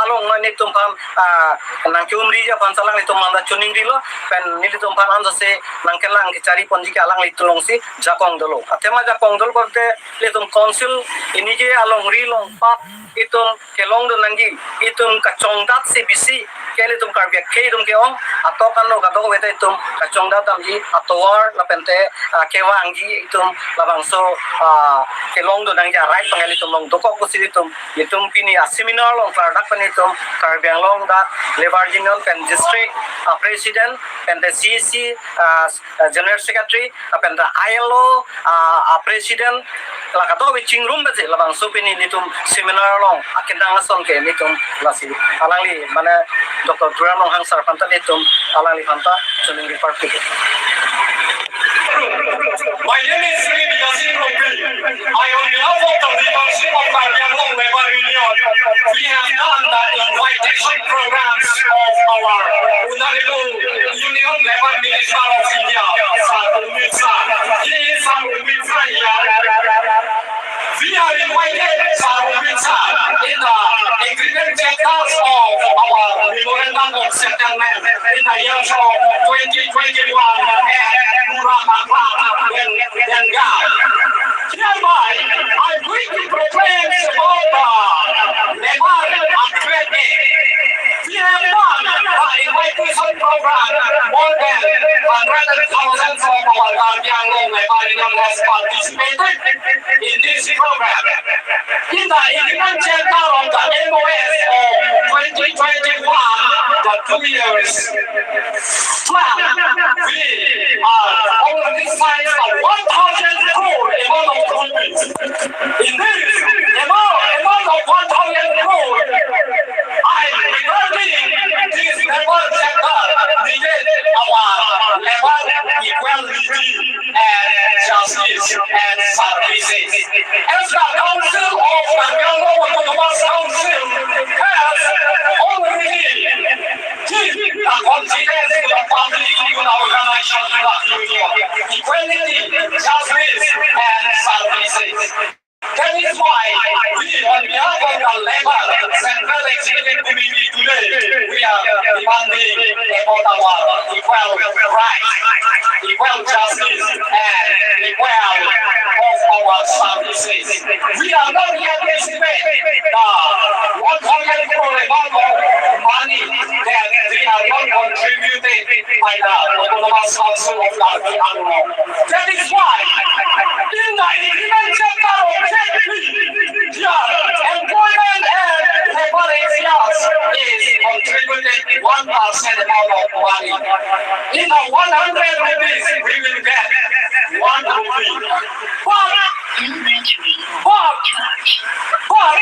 along nelitum aphan, ah, nangke-umriji aphan si alanglitum anta chiningrilo, pen nelitum aphan an sose nangkelang kechari ponji ke alanglitum alongsi jakong dolo. Athema jakong dolo pulote ilitum council inike alongri alongpat itum kelongdun nangji, itum kachongdat si bisi ke ilitum Karbi akhei atum ke-ong, atok ano kadokave ta itum kachongdat damji, atovar lapen te, ah, kevangji itum labangso, ah, kelongdun nangji a-right abang ilitum along dokok pusi itum, itum pini a-seminar along klardak pen itum Karbi Anglong dak Labour Union pen district, ah, president pen te C E C, ah, General Secretary, lapen ta I L O, ah, ah, President, la kadokave chingrum baje labangso pini nelitum seminar along akedang ason ke nelitum lasi alangli mane Doctor Tuliram Ronghang sir aphan ta nelitum alangliphan ta chiningri parpik. My name is Shri Bidya Sing Rongpi. I, on behalf of the leadership of Karbi Anglong Labour Union, we have done the invitation programs of our Honorable Union Labour Minister of India, Sir Amit Shah. He is our Amit Shah here. We are invited, Sir Amit Shah, in the agreement chapters of our memorandum of settlement in the years of twenty twenty-one at Mura Akla, Ganga. Hereby, I wish to proclaim about the Labour and Trade Day. We have done the invitation program more than hundred thousand of our Karbi Anglong Labour Union has participated in this program. In the eleventh chapter of the M O S of twenty twenty-one, the two years plan, we are already signed a one thousand crore amount of rupees. In this amount, amount of one thousand crore, I regarding this labour chapter needed our labour equality and justice and services. As the Council of Karbi Anglong Autonomous Council has already give the confidence to the public, to the organization, to the union, equality, justice, and services. That is why we, on behalf of the Labour Central Executive Committee today, we are demanding about our equal rights, equal justice, and equal of our services. We are not yet receiving the one hundred crore amount of money that we are not contributed by the Autonomous Council of Karbi Anglong. That is why in the eleventh chapter of Z P, here, employment and labour affairs is contributed one percent amount of money. In the one hundred rupees, we will get one rupee. But, but, but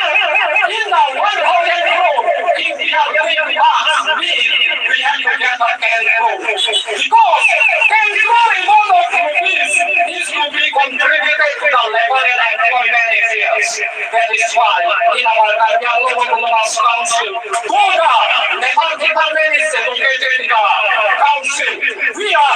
in the one thousand crore, if we are going to ask, we, we have to get the ten crore. Because ten crore amount of rupees is to be contributed to the labour and employment affairs. That is why in our Karbi Anglong Autonomous Council, Koda, the department is located in the council. We are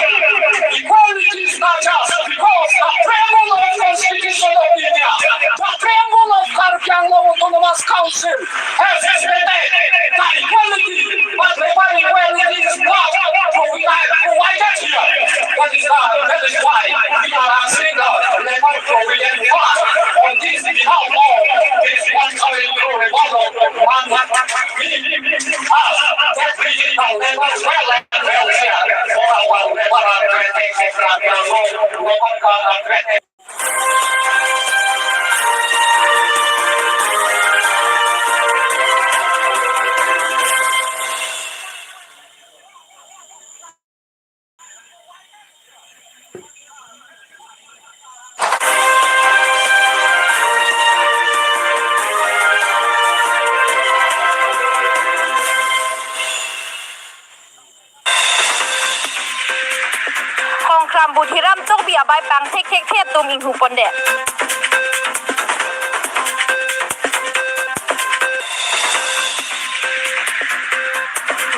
equality status because the preamble of Constitution of India, the preamble of Karbi Anglong Autonomous Council has stated the equality, but labour equality is not provided, provided here. That is why, that is why we are asking the labour provident fund on this behalf of this one thousand crore amount of money. We ask that we need the labour well and welfare for our labour and welfare, labour and welfare. Kongkram Budhiram Tokbi abai pangthek thekthe atum inghu pondet.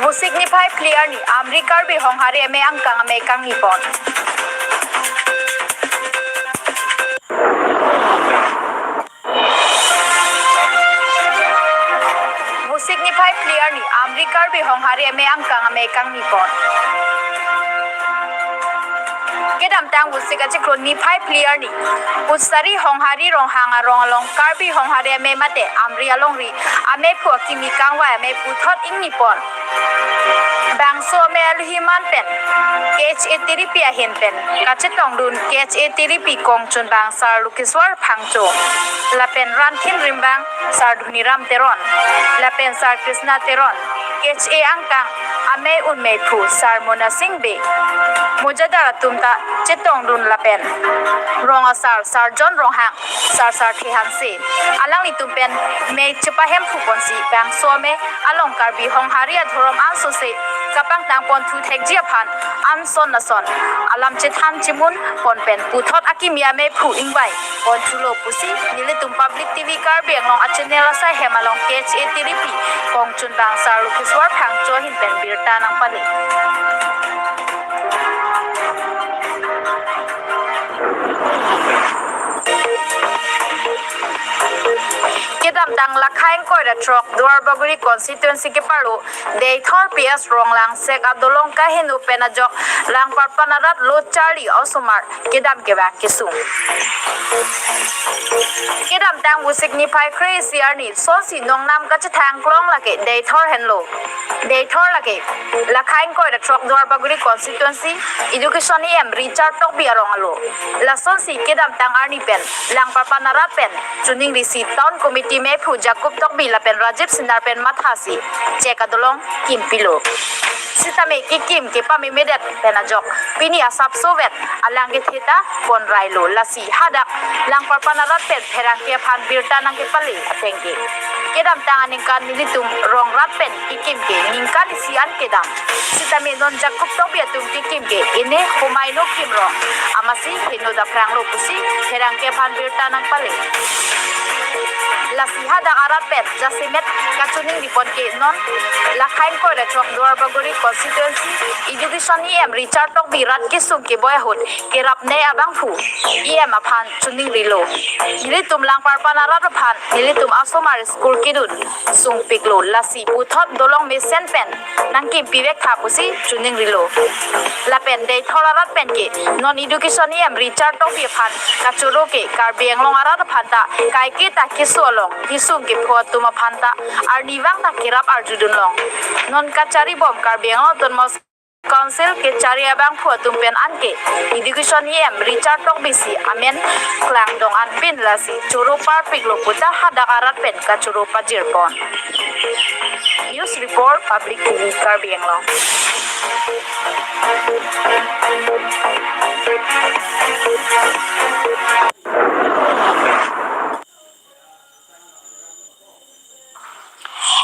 Vosik niphai phli arni Amri Karbi Honghari Amei angkang amei kangni pon. Vosik niphai phli arni Amri Karbi Honghari Amei angkang amei kangni pon. Kedamtang Vosik achiklo niphai phli arni Utsari Honghari Ronghang arong along Karbi Honghari Amei mate Amri alongri ameiphu akimi kangvai amei puthot ingni pon. Bangso amei aluhi man pen K H A tiripi ahin pen kachetongdun K H A tiripi kongchunbang Sar Lukiswar Phangcho lapen Ranthin Rimbang Sar Dhoniram Teron lapen Sar Krishna Teron, K H A angkang amei un meiphu Sar Mona Singh Bey, mojadar atum ta chetongdun lapen rong asar Sar John Ronghang, Sar Sarthe Hanse alanglitum pen mei chepahemphu ponsi bangso amei along Karbi Honghari adhorom ansose kapangtang ponthu thekji aphan anson lason alam chethan chimun pon pen puthot akimi ameiphu ingvai ponthulo pusi nelitum Public T V Karbi Anglong achannel asai hem along K H A tiripi kongchunbang Sar Lukiswar Phangcho ahin pen birta nangpale. Kedam Kedamtang Lakhaing Koira Throk Duarbagori constituency keparlo Deithor P S Ronglang sek adolong kaheno pen ajok Langparpan arat lo charli osomar kedam kevang kesung. Kedamtang Vosik niphai kre-isi arni sonsi nongnam kachethang klong lake Deithor henlo. Deithor lake Lakhaing Koira Throk Duarbagori constituency Education E M Richard Tokbi arong alo. Lasonsi kedamtang arni pen Langparpan arat pen chuningrisi Town Committee mephu Jacob Tokbi lapen Rajiv Sinar pen mathasi chek adolong kimpilo. Sitame kekim kepamemedet pen ajok pini asapso vet alang kethe ta ponrailo. Lasi hadak Langparpan arat pen pherangke aphan birta nangkepale ateng ke kedamtang aningkan nelitum rong rat pen kekim ke ningkan isi an kedam. Sitame non Jacob Tokbi atum kekim ke ene homai no kimrong amatsi heno daphranglo pusi pherangke aphan birta nangpale. Lasi hadak arat pen jasemet kachiningri pon ke non Lakhaing Koira Throk Duarbagori constituency Education E M Richard Tokbi rat kesung keboi ahut kerapnei abangphu E M aphan chiningrilo. Nelitum Langparpan arat aphan nelitum asomar school kedun sungpiklo, lasi puthot dolong mesen pen nangkimpivek tha pusi chiningrilo. Lapen Deithor arat pen ke non Education E M Richard Tokbi aphan kachoro ke Karbi Anglong arat aphan ta kaike ta keso along kesung kepho atum aphan ta arnivang ta kerap arjudunlong. Non kacharibom Karbi Anglong Autonomous Council kechari abangphu atum pen anke Education E M Richard Tokbi si amen klangdong anpin lasi choro parpiklo puta hadak arat pen kachoro pajirpon. News report, Public T V, Karbi Anglong.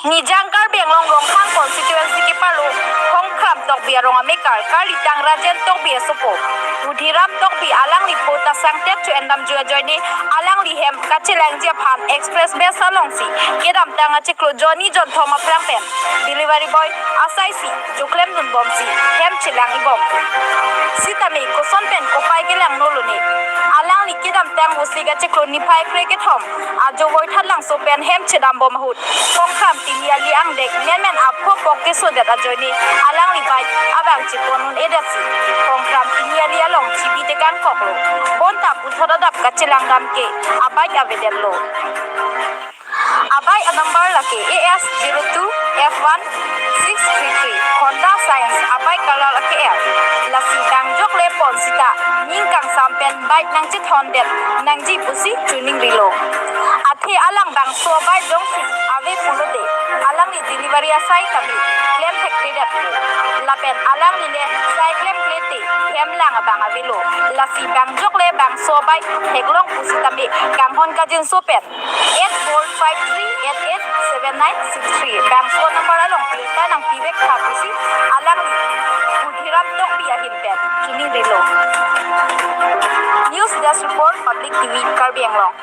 Nijang Karbi Anglong Rongkhang constituency keparlo Khongkhram Tokbi arong amekar karlitang Rajen Tokbi asopo Budhiram Tokbi alangli po ta sangtet cho-endamjui ajoine alangli hem kachelangji aphan express bus alongsi kedamtang achiklo jonni jonthom aphrang pen delivery boy asaisi joklemdunbomsi hem chelang-ibom. Sitame koson pen kopai kelangno lone. Alangli kedamtang Vosik achiklo niphai kre-kethom ajo Voithatlangso pen hem chedambom ahut Khongkhram Tiniali angdeng menmen apho pok kesodet ajoine alangli bike abang chepon un-edetsi Khongkhram Tiniali along chibi tekangkoklo. Bonta puthot adap kachelangdam ke abike avedetlo. Abike anumber lake A S zero two F one six three three, Honda Science abike color ake-er. Lasi dangjokle pon sita ning kangsam pen bike nangchethondet nangji pusi chiningrilo. Athe alang bangso bike jongsi ave pulote alangli delivery asai kami klem thekthedet. Lapen alangli le sai klemkle te hem lang abang avelo. Lasi dangjokle bangso bike theklong pusitame kanghon kajinso pen eight four five three eight eight seven nine six three bangso number along birta nangpivek tha pusi alangli Budhiram Tokbi ahin pen chiningrilo. News Desk Report, Public T V, Karbi Anglong.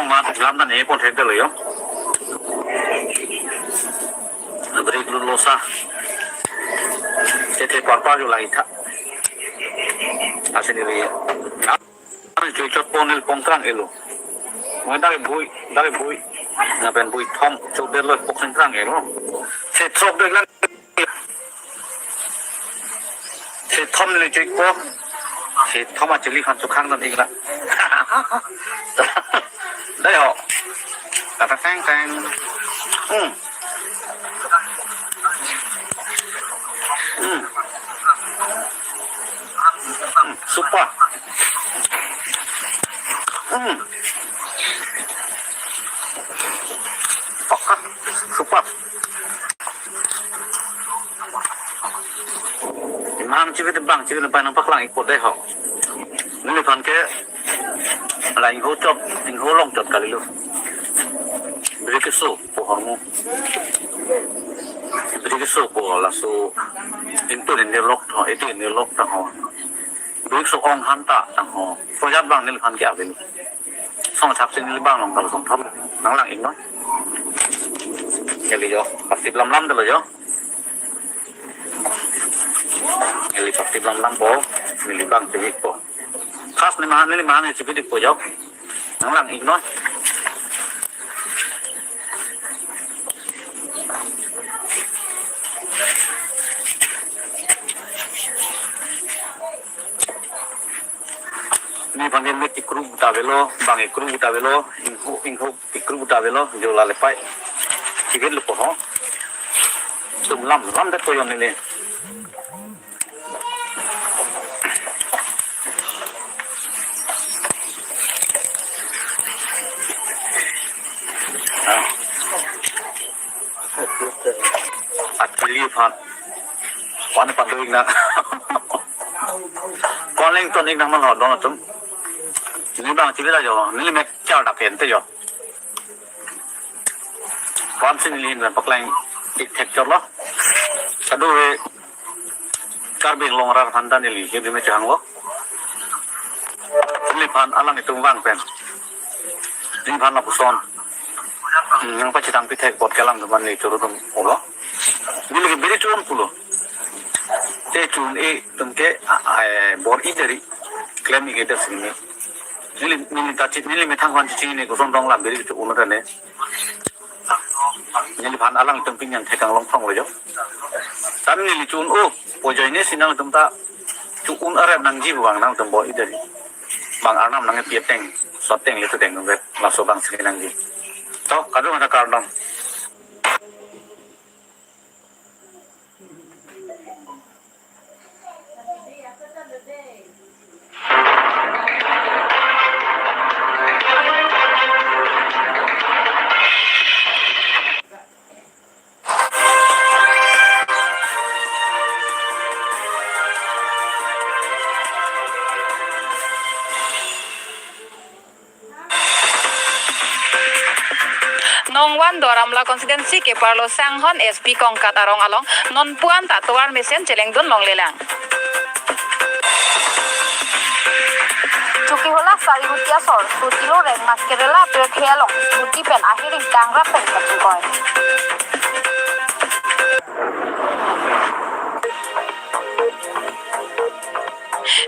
Mat lam dan e pon thek delo yo. Break lo losa. Tete parpar yo lagi tha. Asin iri. Ami chui chot pon neli pon krang-elo. Mo dari bui, dari bui. Lapen bui thom chot delo pok sing krang-elo. Se throk dek lang. Se thom le choi ko. Se thom a chili khan chukhang dan ikla. Dai ho. Kata tang tang. Hmm. Hmm. Hmm. Super. Hmm. Pakat. Super. Imang chivit bang chivit pai nangpaklang ikpo dei ho. Neliphan ke la ingho chot, ingho long chot kalilo. Biri keso po hormu. Biri keso po laso. Intu ini lok tho, itu ini lok tho. Biri keso ong hanta tho. Pojat bang neliphan ke avelo. Song thap sini bang long kal song thap nanglang iknon. Kali yo, pasti lam lam delo yo. Neli pasti lam lam po, neli bang chivit po. Khas ni mahan, neli mahan chivit po yo. Nanglang iknon. Ni bang ni tikru ta avelo, bang ikru ta avelo, ingho, ingho tikru ta avelo, jo la lepai. Chivit lo po ho. Sum lam, lam det po yo neli. Atili phan. Wan phan doing na. Calling to ning naman ho don atum. Ni bang chivit ajo, ni mek char dak ente yo. Wan sini lin dan paklang ik thek chor lo. Kadu we Karbi Anglong arat aphan ta neli hidi me chang lo. Neliphan alanglitum vang pen. Neliphan lapuson. Hmm, nangpachethang pithek apot ke alanglitum an neli choro atum ulo. Neli ke biri chun pulo. Te chun-e atum ke, a, a, bor-i deri. Klem-ik ke dasi ni. Neli, neli ta chit, neli methang aphan chini koson dong lam biri chun uno tane. Neliphan alanglitum pini nangthek anglong thong lo jo. Tame neli chun-o, po ajoine si nangtum ta chun arep nangji bang nangtum bor-i deri. Bang arnam nangpi ateng, sot ateng le tu deng nungret, laso bang si nangji. To, kadung ada kardom. Nongwan Duar Amla constituency keparlo Sanghon S P Kongkat Arong along non puan ta tovar mesen chelengdun longlelang. Chokihola Sarihuti asor Sutilo Rengma Kerala pirthe along scooty pen ahiring kangrap pen kachingkoi.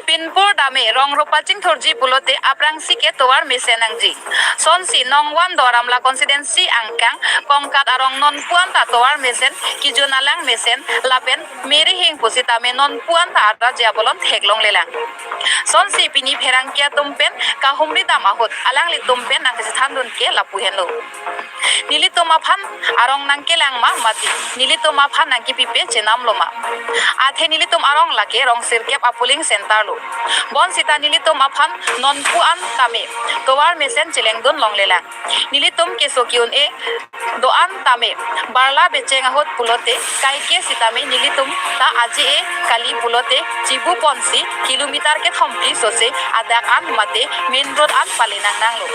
Pinpur dame rong ropa chingthurji pulote aphrangsi ke tovar mesen nangji. Sonsi Nongwan Duar Amla constituency angkang Kongkat Arong non puan ta tovar mesen, kijun alang mesen, lapen meri hing pusitame non puan ta arta ji apolon theklonglelang. Sonsi pini pherangke atum pen kahumri dam ahut alanglitum pen nangkachethandun ke lapu henlo. Nelitum aphan arong nangkelang ma mati, nelitum aphan nangkipipe chenam lo ma. Athe nelitum arong lake rong sirkep a polling center lo. Bonsita nelitum aphan non puan tame tovar mesen chelengdun longlelang. Nelitum keso ki-un-e do-an tame barla becheng ahut pulote kaike sitame nelitum ta aje-e kali pulote chibu ponsi kilometer kethom phli sose adak an mate main road an pale nangnanglo.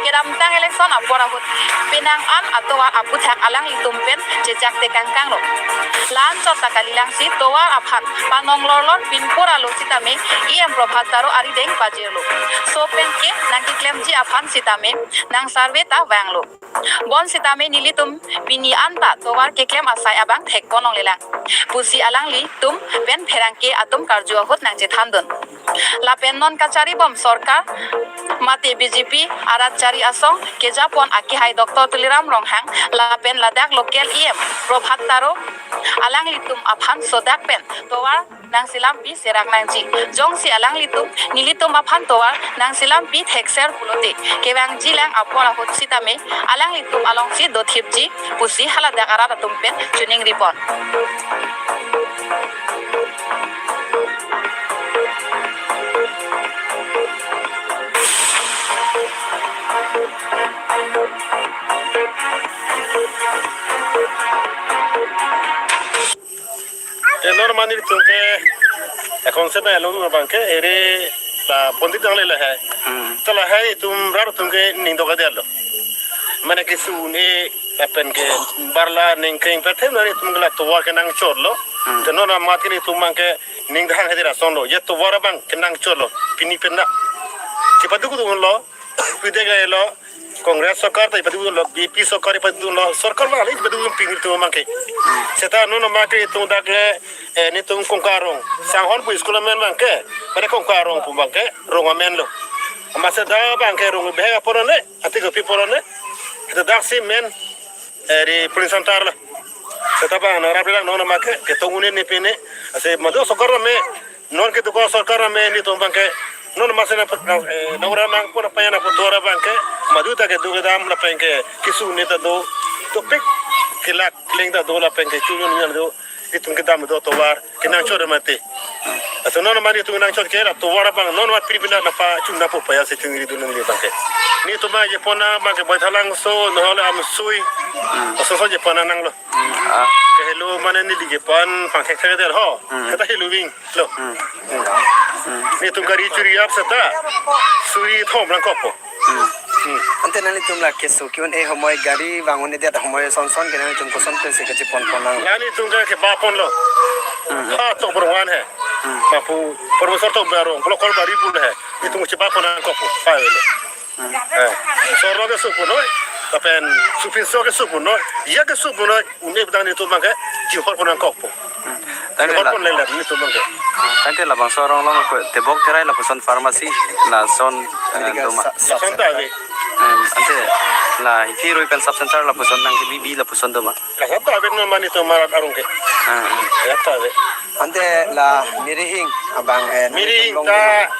Kedamtang election apor ahut penang an atovar aputhak alanglitum pen chechak tekangkanglo. La-an chot ta kalilangsi tovar aphan panong lorlor pinpur alo sitame E M Prabhat Taro arideng pajirlo. Laso pen ke nangkeklemji aphan sitame nang survey ta vanglo. Bonsitame nelitum pini anta tovar keklem asai abang thekpon longlelang pusi alanglitum pen pherangke atum karju ahut nangchethandun. Lapen non kacharibom sorkar mate B J P arat chari asong kejapon akehai Doctor Tuliram Ronghang lapen ladak local E M Prabhat Taro alanglitum aphan sodak pen tovar nangselampi serak nangji. Jongsi alanglitum nelitum aphan tovar nangselampi thekser pulote kevangjilang apor ahut sitame alanglitum alongsi dothipji pusi haladak arat atum pen chuning ripon. Te non mane nelitum ke ekon se na elong abang ke ere la pondit dang le lahai. Hmm. Te lahai itum rat atum ke ning dok adia lo. Mane keso un-e lapen ke barla ningkeng pathem na itum ke la tovar kenangchotlo. Hmm. Te non amat ke itum abang ke ning dahang hadir asonlo. Ye tovar abang kenangchotlo. Pini pen na. Chepaduk dunlo. Pide ga elo, Congress sorkar ta chepaduklo, B J P sorkar chepaduklo, sorkar abang chepaduk pini itum abang ke. Seta non amat ke itum dak le, eh, nelitum Kongkarong, Sanghon pu school amen abang ke, pada Kongkarong pu abang ke, rong amen lo. Amat seta abang ke rong bihek apor le, ati kopi apor le, ita dak si men, eh, di polling center lo. Seta abang na rap lang non amat ke, ketong un-e ne pine, ase madu sorkar me, non kedo ko sorkar me nelitum abang ke, non amat sena, eh, nang ura nangpon apaya nangpon tovar abang ke, madu ta kedo kedam lapen ke, keso un-e ta do, topik kelak kelang ta do lapen ke, chunyon nyan do, itum kedam do tovar, kenangchot mati. Laso non amat itum nangchot ke, la tovar abang, non amat pini pen na pachun na po paya si chingri dun neli abang ke. Nelitum abang jepon abang ke Baithalangso, nohole Amsui, aso so jepon nanglo. Hmm, ah. Ke helo mane neli jepon pangthek thek der ho. Hmm. Kata helo wing lo. Hmm. Hmm. Hmm. Nelitum gari churi ap seta. Suri thom nangkokpo. Hmm. Hmm. Ante nanglitum la keso ke-un-e homoi gari vang un-edet homoi son son ke nanglitum koson pensi kachepon pon nang. Nanglitum ke kebapon lo. Hmm. Ha tok berwan he. Hmm. Mapu professor tok barong, block call bari pun he. Nelitum chebapon nangkokpo. Pa lo. Hmm. Eh, sorlo keso punoi, lapen supinso keso punoi, ya keso punoi, un-e abang nelitum abang ke, chihor pon nangkokpo. Hmm. Tangte chihor la, pon lenglet nelitum abang ke. Hmm. Tangte labangso arong along ko tebok terai lapuson pharmacy, lason, eh, medical doma. Sub-, sub-, lason ta ave. Hmm. Ante la hiti rui pen sub center lapuson nangkebibi lapuson doma. Lason ta ave non mane itum arat arong ke. Hmm. Ya ta ave. Ante la Mirihing abang, eh, Mirihing nelitum ta long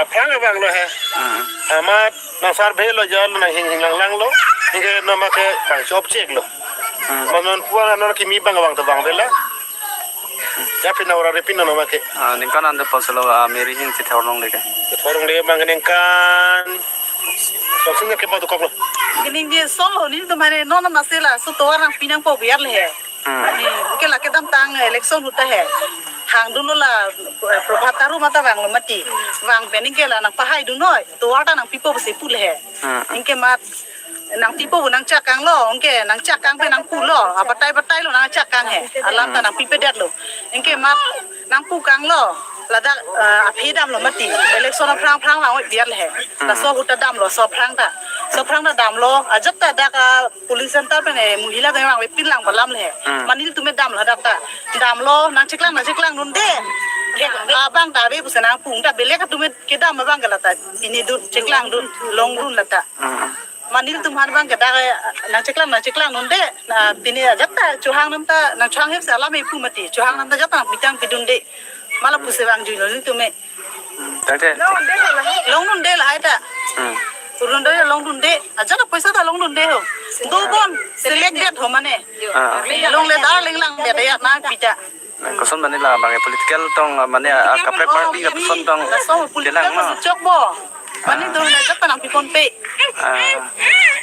aphrang abang lo he. Hmm. Amat nang survey lo jalo nang hing hing lang lang lo. Anke non amat ke bang chop chek lo. Hmm. Manon puan anon kimi abang abang to abang bela. Ya pina ura re pina non amat ke. Ah, ningkan ante puson lo, ah, Mirihing si thorong leke. Thorong leke abang ningkan. Soksin ke patu kok lo. Gining di solo nelitum mane non amat sela so tovar nangpi nangpo biar le he. Hmm. Hmm, ke la kedamtang election ahut ta he. Hangdunlo la, eh, Prabhat Taro amat ta vanglo mati. Vang pen anke la nangpahaidun noi. Tovar ta nangpipo pusi pu le he. Hmm. Anke amat nangpipo pu nangchekang lo, anke nangchekang pen nangpulo. Abatai batai lo nangchekang he. Alam ta nangpipedet lo. Anke amat nangpukang lo. Ladak, eh, aphi damlo mati. Election aphrang aphrang vang oi biar le he. Hmm. Laso ahut ta damlo, laso aphrang ta. Laso aphrang ta damlo. Ajat ta dak, ah, polling center pen, eh, mohila deng vangve pinlang balam le he. Hmm. Mane nelitum damlo dak ta. Damlo, nangcheklang, nangcheklangdunde. Ke, abang ta ave pusi nangpu ta belek atum kedam abang ke la ta. Pini dun, cheklangdun, longdun la ta. Hmm. Mane nelitum aphan abang ke dak, eh, nangcheklang, nangcheklangdunde. Na, pini ajat ta, chohang nam ta, nangchohang hep si alam epu mati. Chohang nam ta ajat ta nangpi tangpidunde. Ma lapusi vangjuilo nelitum. Tangte. Longdunde lahai ta. Hmm. Longdunde, longdunde. Ajat apoisa ta longdunde ho. Dobon, select det ho mane. Ah. Longle ta lenglang det ya nangpi ta. Koson mane labang ke political tong, mane, ah, kaprek party koson tong. Laso political kelang ma. Chokpo. Mane ah. Dong ajat ta nangpiponpe. Ah.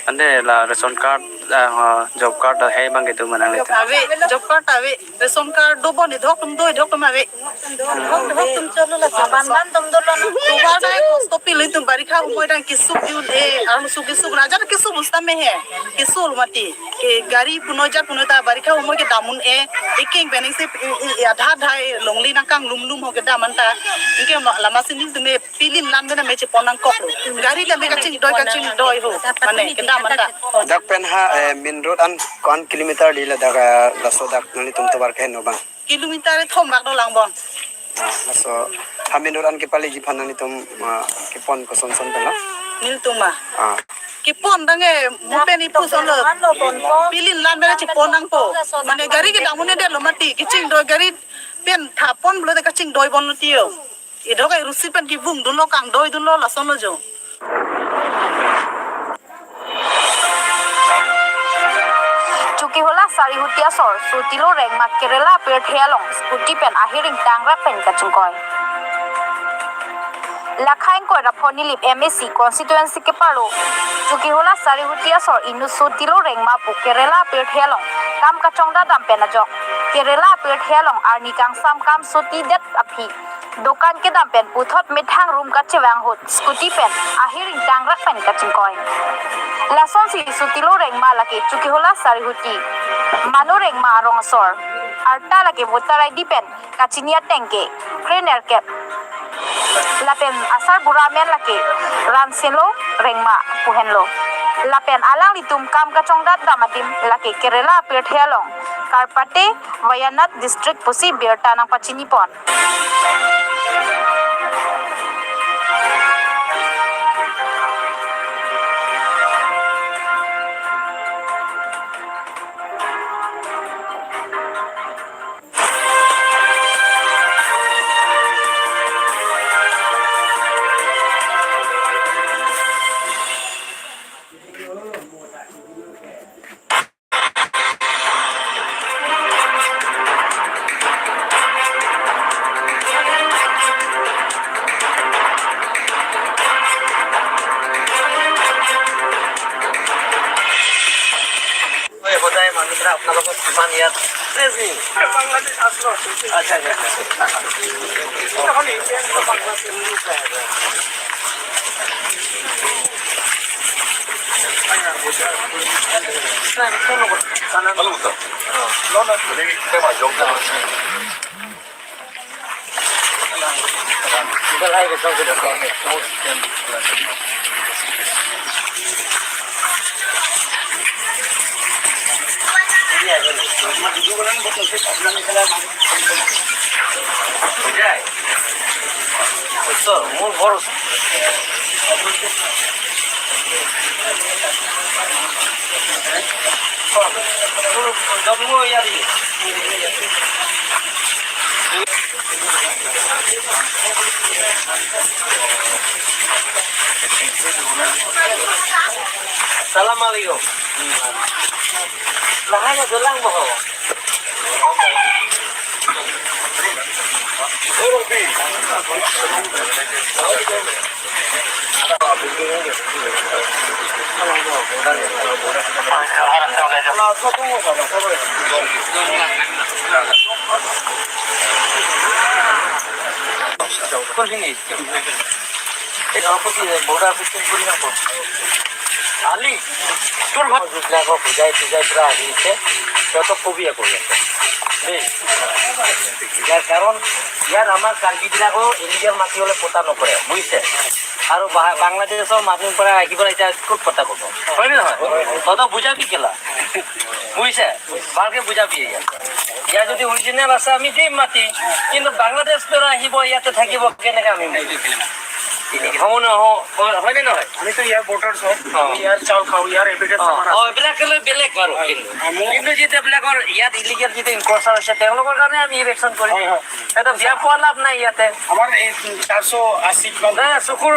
Ante la ration card, ah, job card ahe abang kedo ma nanglitum? Ave, job card ave, ration card do bon, idok atum do, idok atum ave. Idok atum cholo la, saban dom dolo na. Tovar dai kosto pilo itum, barikha humoi dang kesuk dun-e, arloso kesuk, rajar kesuk bustam he. Kesuk mati. Ke gari punoi jar punoi ta barikha humoi ke dam un-e. Ikeng pening si, i, i, i, adha adha, longle nangkanglum lum ho kedam anta. Anke ma, lama si nelitum me pilin lan bena me chepon nangkoklo. Gari ta me kachingdoi kachingdoi ho. Mane kedam anta. Dak pen ha, eh, main road an ko-an kilometer di ladak, eh, laso dak nanglitum tovar keheno abang? Kilometer thom bak dolang bon. Ah, laso ha main road an kepaleji aphan nanglitum, ah, kepon koson son pen lo? Nelitum ma. Ah. Kepon dang e, mo pen ipu son lo. Pilin lan bena chepon nangpo. Mane gari kedam un-edetlo mati, kachingdoi gari pen thapon pulote kachingdoi ponlo tiyo. Idok e rusi pen kevung dunlo, kangdoi dunlo, lason lo jo. Chokihola Sarihuti asor Sutilo Rengma Kerala apirthe along scooty pen ahiring tangrak pen kachingkoi. Lakha ingkoi ra pho Nilip M A C constituency keparlo Chokihola Sarihuti asor inut Sutilo Rengma pu Kerala apirthe along kam kachongdat dam pen ajok Kerala apirthe along arni kangsam kam soti det aphi dokan kedam pen puthot methang rum kachevang ahut scooty pen ahiring tangrak pen kachingkoi. Lasonsi Sutilo Rengma lake Chokihola Sarihuti, Manu Rengma arong asor, arta lake voter I D pen kachini ateng ke krenerkep. Lapen asarbura amen lake Ranselo Rengma pu henlo. Lapen alanglitum kam kachongdat dam adim lake Kerala apirthe along Karpate Wayanad district pusi birta nangpachini pon. এই বোধহয় মানুষরা আপোনালোকক কিমান ইয়াত প্ৰেজ নিয়ে। বাংলাদেশ আশ্ৰয়। আচ্ছা, আচ্ছা, আচ্ছা। বুঝায়? বুঝছো? মূল বড়। জন্ম ইয়ারি। Salam alaikum. Lahai na dolang boho. Border system kuri nangpo. Ali, তোৰ ঘৰ যিবিলাকৰ বুজাই বুজাই পুৰা আহি আছে, সিহঁতক কবি আকৌ ইয়াতে। দেই। ইয়াৰ কাৰণ, ইয়াত আমাৰ কাৰ্বিবিলাকো ইলিগেল মাটি হ'লে পট্টা নকৰে, বুজিছে? আৰু বা-, বাংলাদেশৰ মানুহ পৰা আহি পেলাই এতিয়া ক'ত পট্টা কৰিব? হয় নে নহয়? তহঁতক বুজাবি কেলা? বুজিছে? ভালকে বুজাবি ইয়াত। ইয়াত যদি অৰিজিনেল আছে, আমি দিম মাটি, কিন্তু বাংলাদেশ পৰা আহিব, ইয়াতে থাকিব, কেনেকে আমি মাটি দিম? হ'ব নহয়? হয়, হয়নে নহয়? আমিতো ইয়াৰ ভোটাৰ্ছ হয়, অ। আমি ইয়াৰ চাউল খাওঁ, ইয়াৰ এভিডেন্স অ, আমাৰ অ, আছে। এইবিলাকে লৈ বেলেগ বাৰু, হয়। কিন্তু। আৰু মোৰ কিন্তু যিটো এইবিলাকৰ ইয়াত ইলিগেল যিটো ইনক্ৰচাৰ হৈছে, তেওঁলোকৰ কাৰণে আমি ইভিকশ্যন কৰিম। হয়, হয়। এটা বিয়া পোৱা লাভ নাই ইয়াতে। আমাৰ এই চাৰিশ আশী কিমান নাই, চকুৰ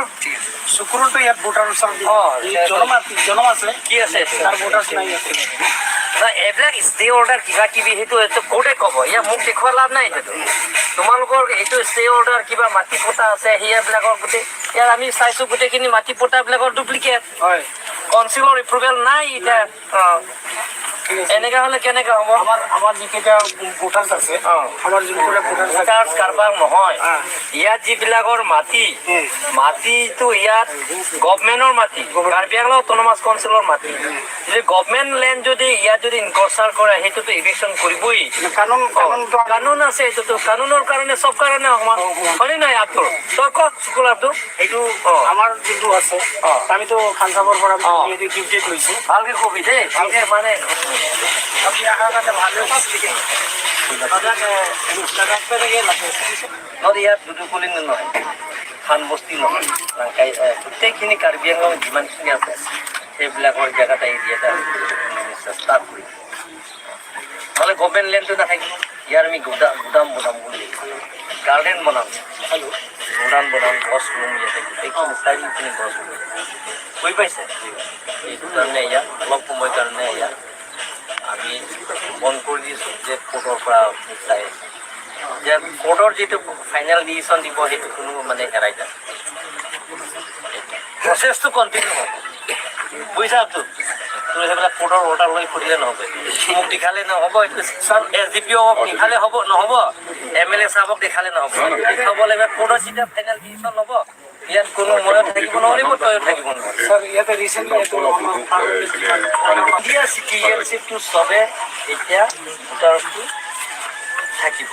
চুকুৰতো ইয়াত ভোটাৰ চাউল দিব। অ, এই জনম আছে, জনম আছে। কি আছে? তাৰ ভোটাৰ্ছ নাই ইয়াতে। না, এইবিলাক ষ্টে অৰ্ডাৰ কিবা কিবি সেইটো, এইটো কোৰ্টে ক'ব। ইয়াত মোক দেখুৱাই লাভ নাই এইটো। তোমালোকৰ এইটো ষ্টে অৰ্ডাৰ কিবা মাটি পট্টা আছে, সেইবিলাকৰ গোটেই, ইয়াত আমি চাইছো গোটেইখিনি মাটি পট্টাবিলাকৰ ডুপ্লিকেট। হয়। কাউন্সিলৰ এপ্ৰুভেল নাই এতিয়া। অ। এনেকা হ'লে কেনেকা হ'ব? আমাৰ, আমাৰ যিকেইটা ভোটাৰ্ছ আছে, অ। আমাৰ যোনকেইটা ভোটাৰ্ছ আছে, ভোটাৰ্ছ কাৰোবাৰ নহয়। অ। ইয়াত যিবিলাকৰ মাটি, উম। মাটিটো ইয়াত গভৰ্ণমেণ্টৰ মাটি, গভৰ্ণমেণ্ট। কাৰ্বি আংলং অট'নমাছ কাউন্সিলৰ মাটি। উম। যদি গভৰ্ণমেণ্ট লেণ্ড যদি ইয়াত যদি ইনক্ৰচাৰ কৰে, সেইটোতো ইভিকশ্যন কৰিবই। কানুন, অ। কানুনটো আমি কানুন আছে, এইটোতো কানুনৰ কাৰণে, সব কাৰণে অকণমান। অ, অ। হয়নে নহয়, আব্দুল? তই কওক, চুকুল আব্দুল। এইটো অ। আমাৰ যোনটো আছে, অ। আমিতো খান চাবৰ পৰা আমি অ। এইটো গিফ্ট লৈছো। ভালকে কবি দেই, ভালকে মানে। আপুনি অহাৰ কাৰণে ভালে হৈছে। আপোনাক, এ, আপোনাক লাগে। Not ইয়াত দুটো কলিং নহয়, খান বস্তি নহয়, নাংকাই, এ, গোটেইখিনি কাৰ্বি আংলং যিমানখিনি আছে, সেইবিলাকৰ জেগাত আহি ইয়াতে আমি ষ্টাৰ্ট কৰিম। নহ'লে গভৰ্ণমেণ্ট লেণ্ডটো নাথাকিব। ইয়াৰ আমি গুদাম, গুদাম বনাম বুলি, গাৰ্ডেন বনাম, গুদাম বনাম, গছ ৰুম ইয়াতে, গোটেইখিনি চাৰিওপিনে গছ ৰুম। বুজি পাইছে? এইটো কাৰণে ইয়াত অলপ সময় কাৰণে ইয়াত আমি বন্ধ কৰি দিছোঁ যে কোৰ্টৰ পৰা চাই যে কোৰ্টৰ যিটো ফাইনেল ডিচিশ্যন দিব, সেইটো কোনো মানে হেৰাই যায়। প্ৰচেছটো কণ্টিনিউ হ'ব। বুজিছা তো? তুমি সেইবিলাক কোৰ্টৰ অৰ্ডাৰ লৈ ফুৰিলে নহ'ব। মোক দেখালে নহ'ব, এইটো ছাৰ এছ ডি পি অ'ক দেখালে হ'ব, নহ'ব। এম এল এ ছাৰক দেখালে নহ'ব। দেখাব লাগিব কোৰ্টৰ যেতিয়া ফাইনেল ডিচিশ্যন ল'ব, ইয়াত কোনো ময়ো থাকিব নোৱাৰিব, তয়ো থাকিব নোৱাৰিব। ছাৰ, ইয়াতে ৰিচেণ্টলি এইটো আমাৰ দিয়া চিটিজেনশ্বিপটো চবে এতিয়া ভোটাৰটো থাকিব।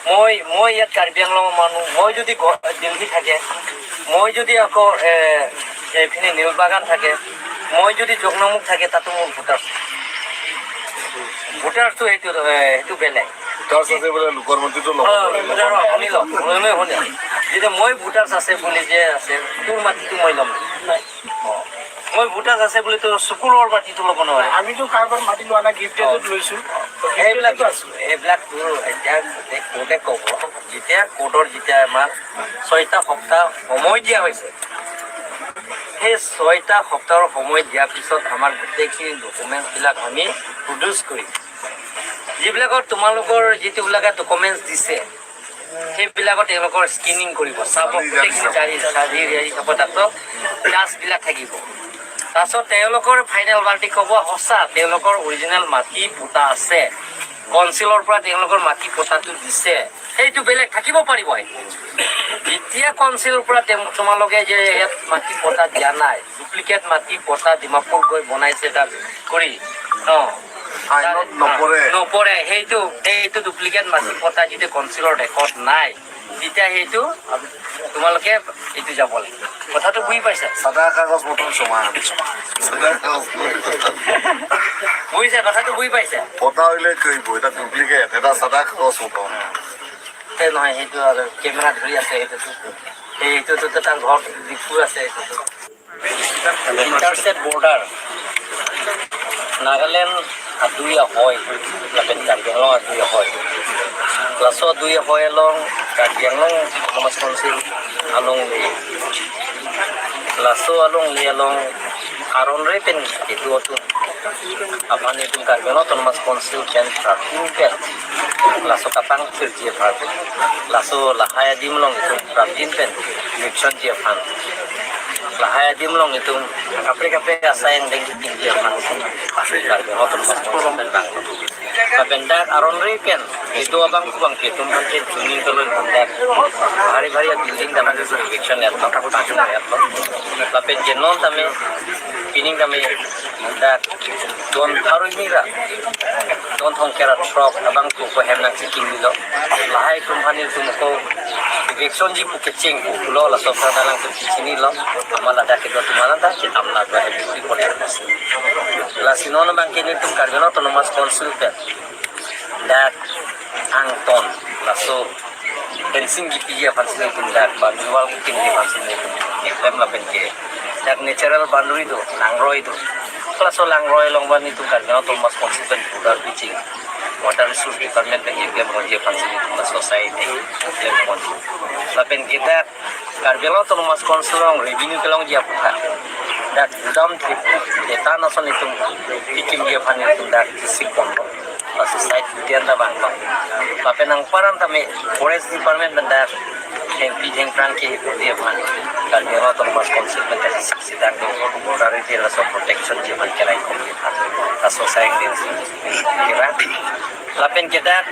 মই, মই ইয়াত কাৰ্বি আংলঙৰ মানুহ, মই যদি গ-, দিল্লী থাকে, মই যদি আকৌ, এ, এইপিনে নীলবাগান থাকে, মই যদি জগনামুখ থাকে, তাতো মোৰ ভোটাৰ। ভোটাৰটো সেইটো, এ, সেইটো বেলেগ। ভোটাৰ্ছ আছে বোলে লোকৰ মাটিটো ল'ব অ, নোৱাৰে। ভোটাৰ, শুনি লওক, শুনি, শুনি। যেতিয়া মই ভোটাৰ্ছ আছে বুলি যে আছে, তোৰ মাটিটো মই ল'ম। অ। মই ভোটাৰ্ছ আছে বুলি তোৰ চুকুলৰ মাটিটো ল'ব নোৱাৰে। আমিতো কাৰোবাৰ মাটি লোৱা নাই, গিফ্ট অ। এটাত লৈছো। এইবিলাক, এইবিলাক তোৰ এতিয়া কোৰ্টে ক'ব। যেতিয়া কোৰ্টৰ যেতিয়া আমাৰ ছয়টা সপ্তাহ সময় দিয়া হৈছে, সেই ছয়টা সপ্তাহৰ সময় দিয়াৰ পিছত আমাৰ গোটেইখিনি ডকুমেণ্টছবিলাক আমি প্ৰডিউচ কৰিম। যিবিলাকত তোমালোকৰ যিটোবিলাকে ডকুমেণ্টছ দিছে, সেইবিলাকত তেওঁলোকৰ স্ক্ৰিনিং কৰিব, চাব, গোটেইখিনি জাৰি, জাৰি, জাৰি চাব, তাত জাজবিলাক থাকিব। তাৰপিছত তেওঁলোকৰ ফাইনেল ভাৰ্ডিক্ট হ'ব, সঁচা তেওঁলোকৰ অৰিজিনেল মাটি পট্টা আছে, কাউন্সিলৰ পৰা তেওঁলোকৰ মাটি পট্টাটো দিছে, সেইটো বেলেগ থাকিব পাৰিব। যেতিয়া কাউন্সিলৰ পৰা তেওঁ, তোমালোকে যে ইয়াত মাটি পট্টা দিয়া নাই, ডুপ্লিকেট মাটি পট্টা ডিমাপুৰ গৈ বনাইছে তাত কৰি, অ। আইনত তাত, নপৰে। নপৰে, সেইটো, সেইটো ডুপ্লিকেট মাটি পট্টা যিটো কাউন্সিলৰ ৰেকৰ্ড নাই, তেতিয়া সেইটো তোমালোকে এইটো যাব লাগিব। কথাটো বুজি পাইছা? সাদা কাগজ মতন সমান। সাদা কাগজ। বুজিছা? কথাটো বুজি পাইছা? পটা হইলে কি হইব? এটা ডুপ্লিকেট, এটা সাদা কাগজ মতন। তে নহয়, সেইটো আৰু কেমেৰা ধৰি আছে, সেইটোতো, সেইটোতো তাৰ ঘৰ ডিফু আছে, সেইটোতো। Interstate border, Nagaland adui ahoi lapen Karbi Anglong adui ahoi. Laso adui ahoi along Karbi Anglong Autonomous Council alongle. Laso alongle along aron re pen kedo atum aphan itum Karbi Anglong Autonomous Council pen prapin pen laso kapangthirji aphan, laso lahai adim along itum prapin pen eviction ji aphan, lahai adim along itum kaprek kaprek asai angdeng kipinji aphan, Karbi Anglong Autonomous Council pen bang. Lapen dak aron re pen kedo abang kubang ketum aphan ke tuning toloi dak bhari bhari building dam eviction ya, tak tak ya. Lapen ke non tame pining tame dak don pharo hini ra, don thomkep ra throk abang ko ko hem nangchekinglo. Lahai atum aphan itum ko eviction ji pu kecheng pulo, laso aphan alanglitum kechinilo. Amat ladak kedo atum alam ta chetam la do hem pu kote. Lasi non abang ke nelitum Karbi Anglong Autonomous Council pen dak angton laso fencing kipiji aphan si nelitum dak boundary wall kipiji aphan si nelitum eklem lapen ke dak natural boundary do, langroi do. Laso langroi along abang nelitum Karbi Anglong Autonomous Council pen border pitching, Water Resource Department pen eklem ponji aphan si nelitum laso asai eklem pon. Lapen ke dak Karbi Anglong Autonomous Council along revenue kelongji aphuthak dak gudam thip deta nason itum pikimji aphan itum dak kisik pon. Laso site udian ta bang bang. Lapen nangparan tame Forest Department pen dak Pithengphrang ke ipudi aphan Karbi Anglong Autonomous Council pen ta sita do border area laso protection ji aphan kerai kom ji aphan laso asai angdeng si kira. Lapen ke dak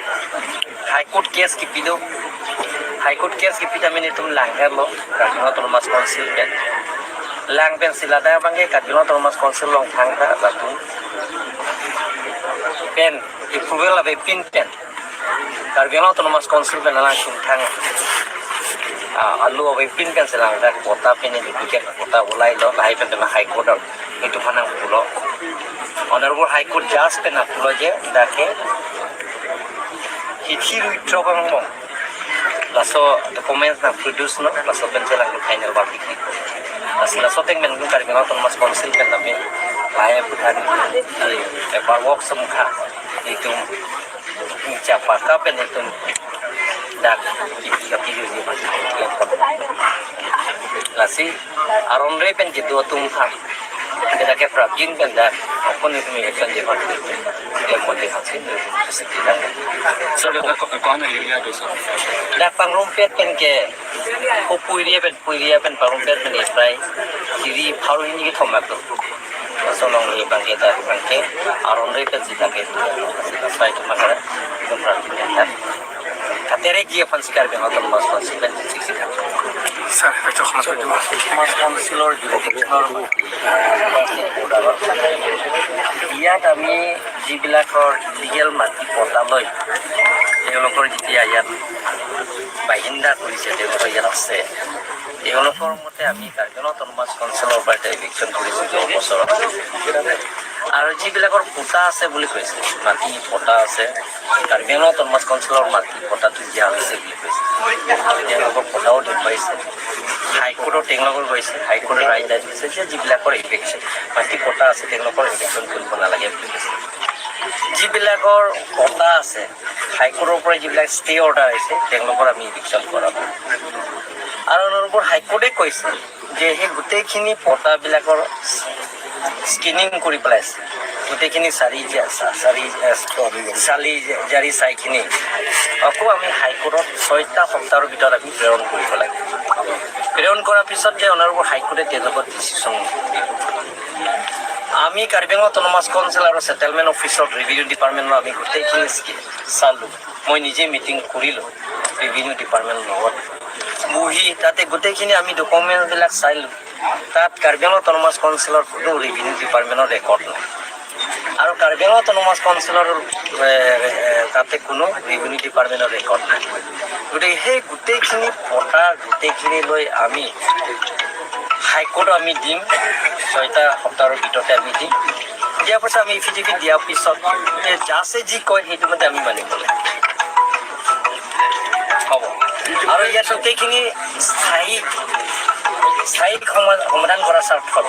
High Court case kipi do. High Court case kipi ta nelitum lang herlo Karbi Anglong Autonomous Council pen. Lang pensi ladak abang ke Karbi Anglong Autonomous Council along thangta latum pen approval avepin pen Karbi Anglong Autonomous Council pen alang chingthang, ah, alo avepin pensi ladak patta pen duplicate patta ulailo, lahai pen pen High Court nelitum aphan nangpulo. Honorable High Court Judge pen nangpulo je dak ke hithi rui throk angbong laso documents nangproduce non, laso pensi ladak final verdict di. Lasi laso ateng pen Karbi Anglong Autonomous Council pen kami lahai aphuthak, eh, paperwork semkha nelitum chapaka pen nelitum dak kipi kipi aphan. Lasi aron re pen kedo atum aphan, dak ke prapjin pen dak akun nelitum action ji aphan klem ponji aphan si nelitum sisi dak. So, dak ko-, kona area do, sir? Dak Pangrumpet pen ke, ko Puiria pen, Puiria pen Pangrumpet pen ke prai kiri pharo hini kethom dak do. Laso along ni abang ke dak abang ke aron re pensi dak ke. Laso atum makara, itum prapjin pen dak. Katere ji aphan si Karbi Anglong Autonomous Council pen sisi dak. Sir, itu Autonomous Council-or jurisdiction-or, ইয়াত আমি যিবিলাকৰ ইলিগেল মাটি পট্টা লৈ তেওঁলোকৰ যেতিয়া ইয়াত বাসিন্দা কৰিছে, তেওঁলোকৰ ইয়াত আছে, তেওঁলোকৰ মতে আমি কাৰ্বি আংলং অট'নমাছ কাউন্সিলৰ পৰা এটা ইভিকশ্যন কৰিছো যোৱা বছৰত। আৰু যিবিলাকৰ পট্টা আছে বুলি কৈছে, মাটি পট্টা আছে, কাৰ্বি আংলং অট'নমাছ কাউন্সিলৰ মাটি পট্টাটো দিয়া হৈছে বুলি কৈছে, তেওঁলোকৰ পট্টাও দেখুৱাইছে। হাইকোৰ্টত তেওঁলোকৰ গৈছে, হাইকোৰ্টে ৰায় দিয়া দিছে যে যিবিলাকৰ ইভিকশ্যন, মাটি পট্টা আছে, তেওঁলোকৰ ইভিকশ্যন কৰিব নালাগে বুলি কৈছে। যিবিলাকৰ পট্টা আছে, হাইকোৰ্টৰ পৰা যিবিলাক ষ্টে অৰ্ডাৰ আহিছে, তেওঁলোকৰ আমি ইভিকশ্যন কৰাব। আৰু অনুৰূপৰ হাইকোৰ্টে কৈছে যে সেই গোটেইখিনি পট্টাবিলাকৰ স্কেনিং কৰি পেলাইছে, গোটেইখিনি চালি জা-, চা-, চালি, এ, চালি জা-, জাৰি চাইখিনি আকৌ আমি হাইকোৰ্টত ছয়টা সপ্তাহৰ ভিতৰত আমি প্ৰেৰণ কৰিব লাগে। প্ৰেৰণ কৰাৰ পিছত যে অনুৰূপৰ হাইকোৰ্টে তেওঁলোকৰ ডিচিশ্যন, আমি কাৰ্বি আংলং অট'নমাছ কাউন্সিল আৰু ছেটেলমেণ্ট অফিচত, ৰেভিনিউ ডিপাৰ্টমেণ্টত আমি গোটেইখিনি স্কি-, চালোঁ। মই নিজে মিটিং কৰিলোঁ ৰেভিনিউ ডিপাৰ্টমেণ্টৰ লগত বহি, তাতে গোটেইখিনি আমি ডকুমেণ্টছবিলাক চালোঁ। তাত কাৰ্বি আংলং অট'নমাছ কাউন্সিলৰ কোনো ৰেভিনিউ ডিপাৰ্টমেণ্টৰ ৰেকৰ্ড নাই আৰু কাৰ্বি আংলং অট'নমাছ কাউন্সিলৰ, এ, এ, তাতে কোনো ৰেভিনিউ ডিপাৰ্টমেণ্টৰ ৰেকৰ্ড নাই। গতিকে সেই গোটেইখিনি পট্টা গোটেইখিনি লৈ আমি হাইকোৰ্টত আমি দিম, ছয়টা সপ্তাহৰ ভিতৰতে আমি দিম। দিয়াৰ পিছত আমি এফিডেভিট দিয়াৰ পিছত এই জাজে যি কয় সেইটো মতে আমি মানিব লাগিব। হ'ব। আৰু ইয়াত গোটেইখিনি স্থায়ী, স্থায়ী সমা-, সমাধান কৰাৰ স্বাৰ্থত,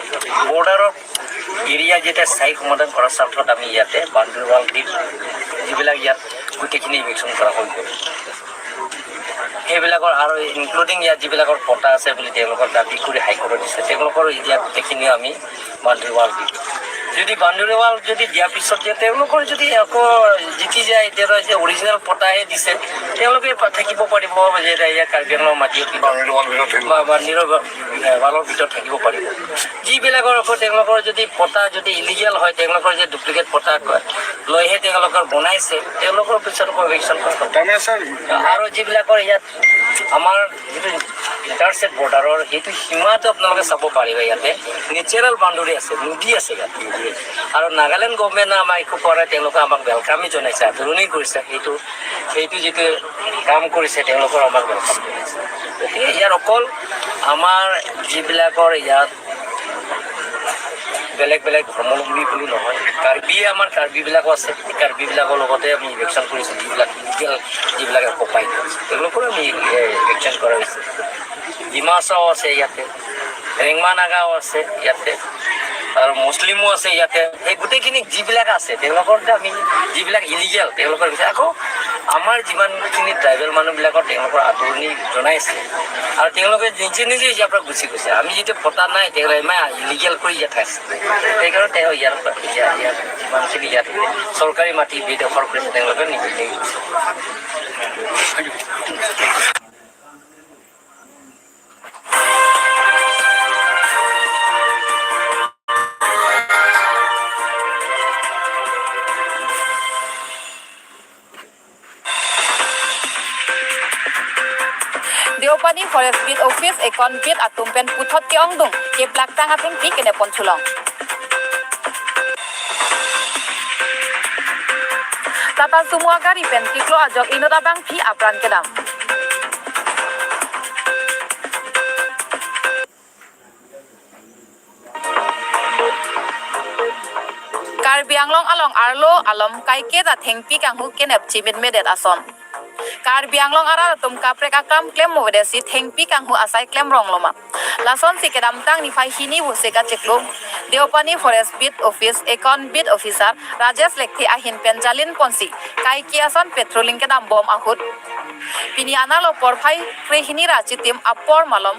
বৰ্ডাৰৰ এৰিয়া যেতিয়া স্থায়ী সমাধান কৰাৰ স্বাৰ্থত আমি ইয়াতে বাউণ্ডেৰী ৱাল দিম, যিবিলাক ইয়াত গোটেইখিনি ইভিকশ্যন কৰা হৈ গ'ল। সেইবিলাকৰ আৰু ইনক্লুডিং ইয়াত যিবিলাকৰ পট্টা আছে বুলি তেওঁলোকৰ দাবী কৰি হাইকোৰ্টত দিছে, তেওঁলোকৰ ইয়াত গোটেইখিনি আমি বাউণ্ডেৰী ৱাল দিম। যদি বাউণ্ডেৰী ৱাল যদি দিয়াৰ পিছত যে তেওঁলোকৰ যদি আকৌ জিকি যায়, এতিয়া যে অৰিজিনেল পট্টাহে দিছে, তেওঁলোকে পা-, থাকিব পাৰিব যে এতিয়া ইয়াত কাৰ্বি আংলং মাটি বাউণ্ডেৰী ৱাল ভিতৰত থাকিব। বা বাউণ্ডেৰী ৱা-, ৱালৰ ভিতৰত থাকিব পাৰিব। যিবিলাকৰ আকৌ তেওঁলোকৰ যদি পট্টা যদি ইলিগেল হয়, তেওঁলোকৰ যে ডুপ্লিকেট পট্টা ক-, লৈহে তেওঁলোকৰ বনাইছে, তেওঁলোকৰ পিছত আকৌ ইভিকশ্যন কৰা হ'ব। তাৰমানে ছাৰ, আৰু যিবিলাকৰ ইয়াত আমাৰ যিটো ইণ্টাৰষ্টেট বৰ্ডাৰৰ সেইটো সীমাটো আপোনালোকে চাব পাৰিব, ইয়াতে নেচাৰেল বাউণ্ডেৰী আছে, নদী আছে ইয়াত। আৰু নাগালেণ্ড গভৰ্ণমেণ্টে আমাক একো কৰা নাই, তেওঁলোকে আমাক ৱেলকামেই জনাইছে, আদৰণি কৰিছে। সেইটো, সেইটো যিটো কাম কৰিছে, তেওঁলোকৰ আমাক ৱেলকাম জনাইছে। গতিকে ইয়াৰ অকল আমাৰ যিবিলাকৰ ইয়াত বেলেগ বেলেগ ধৰ্মাৱলম্বী বুলি নহয়, কাৰ্বিয়ে, আমাৰ কাৰ্বিবিলাকো আছে। কাৰ্বিবিলাকৰ লগতে আমি ইভিকশ্যন কৰিছোঁ, যিবিলাক ইলিগেল, যিবিলাক অকুপাইড কৰিছে, তেওঁলোকৰো আমি, এ, ইভিকশ্যন কৰা হৈছে। ডিমা হাছাও আছে ইয়াতে, ৰেংমা নাগাও আছে ইয়াতে, আৰু মুছলিমো আছে ইয়াতে। সেই গোটেইখিনি যিবিলাক আছে, তেওঁলোকৰ আমি যিবিলাক ইলিগেল, তেওঁলোকৰ পিছে আকৌ আমাৰ যিমানখিনি ট্ৰাইবেল মানুহবিলাকৰ তেওঁলোকৰ আদৰণি জনাইছে। আৰু তেওঁলোকে নিজে নিজে ইয়াৰ পৰা গুচি গৈছে। আমি যিটো পট্টা নাই, তেওঁলোকে ইমান ইলিগেল কৰি ইয়াত আছে। সেইকাৰণে তেওঁ ইয়াৰ পৰা, ইয়াৰ, ইয়াৰ যিমানখিনি ইয়াত চৰকাৰী মাটি বেদখল কৰিছে, তেওঁলোকে নিজে নিজে গুচি গৈছে। Forest Beat Office, Econ Beat atum pen puthot ke-ongdung keplaktang athengpi kenep pon thu long. Tata Sumo agari pen chiklo ajok inut abangpi apran kedam. Karbi Anglong along arlo alom kaiketa thengpi kanghu kenep chimitmedet ason. Karbi Anglong arat atum kaprek akam klem movedetsi thengpi kanghu asai klem rong loma. Lasonsi kedamtang niphai hini Vosik achiklo Deopani Forest Beat Office Econ Beat Officer Rajesh Lekthe ahin pen jalin ponsi kaike ason patrolling kedam bom ahut pini anerlo porphai krehini ra chitim apor malom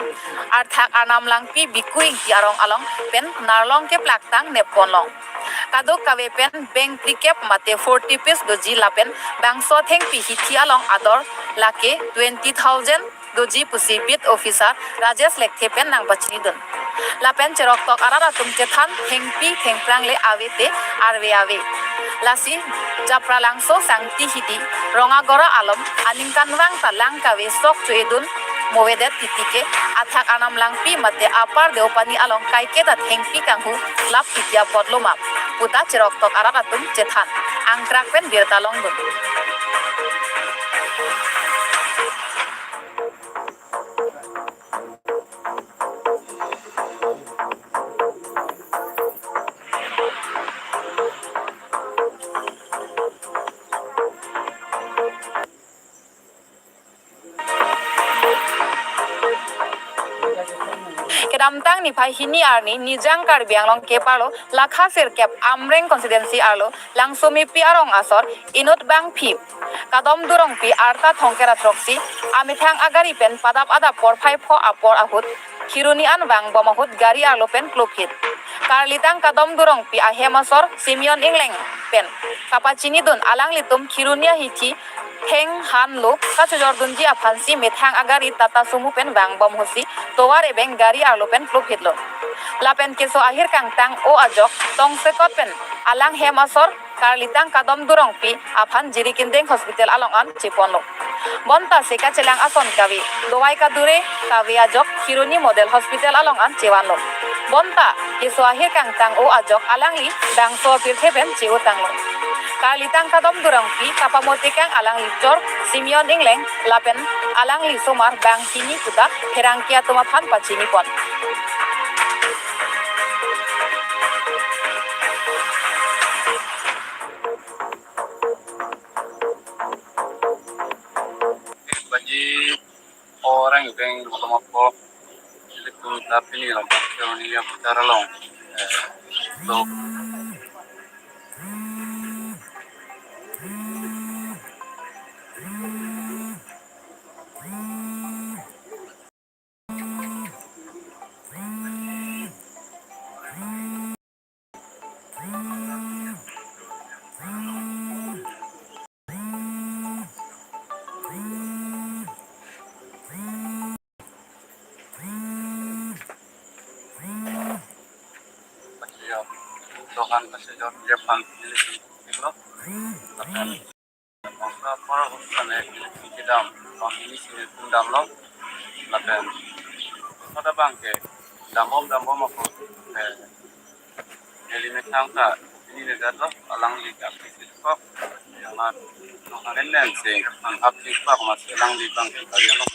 arthak Arnam Langpi, Biku Ingti arong along pen narlong keplaktang nep pon long. Kadokave pen beng phlikep mate forty piece doji lapen bangso thengpi hithi along ador lake twenty thousand doji pusi Beat Officer Rajesh Lekthe pen nangpachinidun. Lapen cheroktok arat atum chethan thengpi thengphrang le ave te arve ave. Lasi Japralangso, Sangti Hidi, Rongagora alom aningkanvang ta lang kave sok cho-edun movedet titi ke athak Arnam Langpi mate Upper Deopani along kaiketa thengpi kanghu lap titi apot loma puta cheroktok arat atum chethan angkrak pen birta longdun. Kedamtang niphai hini arni Nijang Karbi Anglong kep arlo Lakha sirkep Amreng constituency arlo Langsomipi arong asor inut bangpi Kadom Durongpi arta thongkera throksi amethang agari pen padap adap porphai pho apor ahut Kheroni an vangbom ahut gari arlo pen kluphit. Karlitang Kadom Durongpi ahem asor Simeon Ingleng pen kapachinidun alanglitum Kheroni ahithi theng han lo kachojordunji aphansi methang agari Tata Sumo pen vangbom ahutsi tovar ebeng gari arlo pen kluphitlo. Lapen keso ahir kangtang-o ajok tongsekot pen alang hem asor Karlitang Kadom Durongpi aphan Jirikindeng Hospital along an cheponlo. Bonta se kachelang ason kave, dovai kadure kave ajok Kheroni Model Hospital along an chevanlo. Bonta keso ahir kangtang-o ajok alangli bangso pirthe pen che-otanglo. Karlitang Kadom Durongpi kapamotekang alangli chor Simeon Ingleng lapen alangli somar banghini puta pherangke atum aphan pachinipon. Baji orang beng lama po ilitum ta pini lam Kheroni ya putar along. Eh, lo. Dokan kasejor dia pan ini sih, gitu. Bangso apor ahut kane kedam, bang ini sini pun damlo, lapen pada bangke dambom dambom ako, eh, neli methang ta, ini negat lo, alangli ka, kok, yang na, nong haren nen sing, ang hap sing pak mas, alangli bangke kaya lo.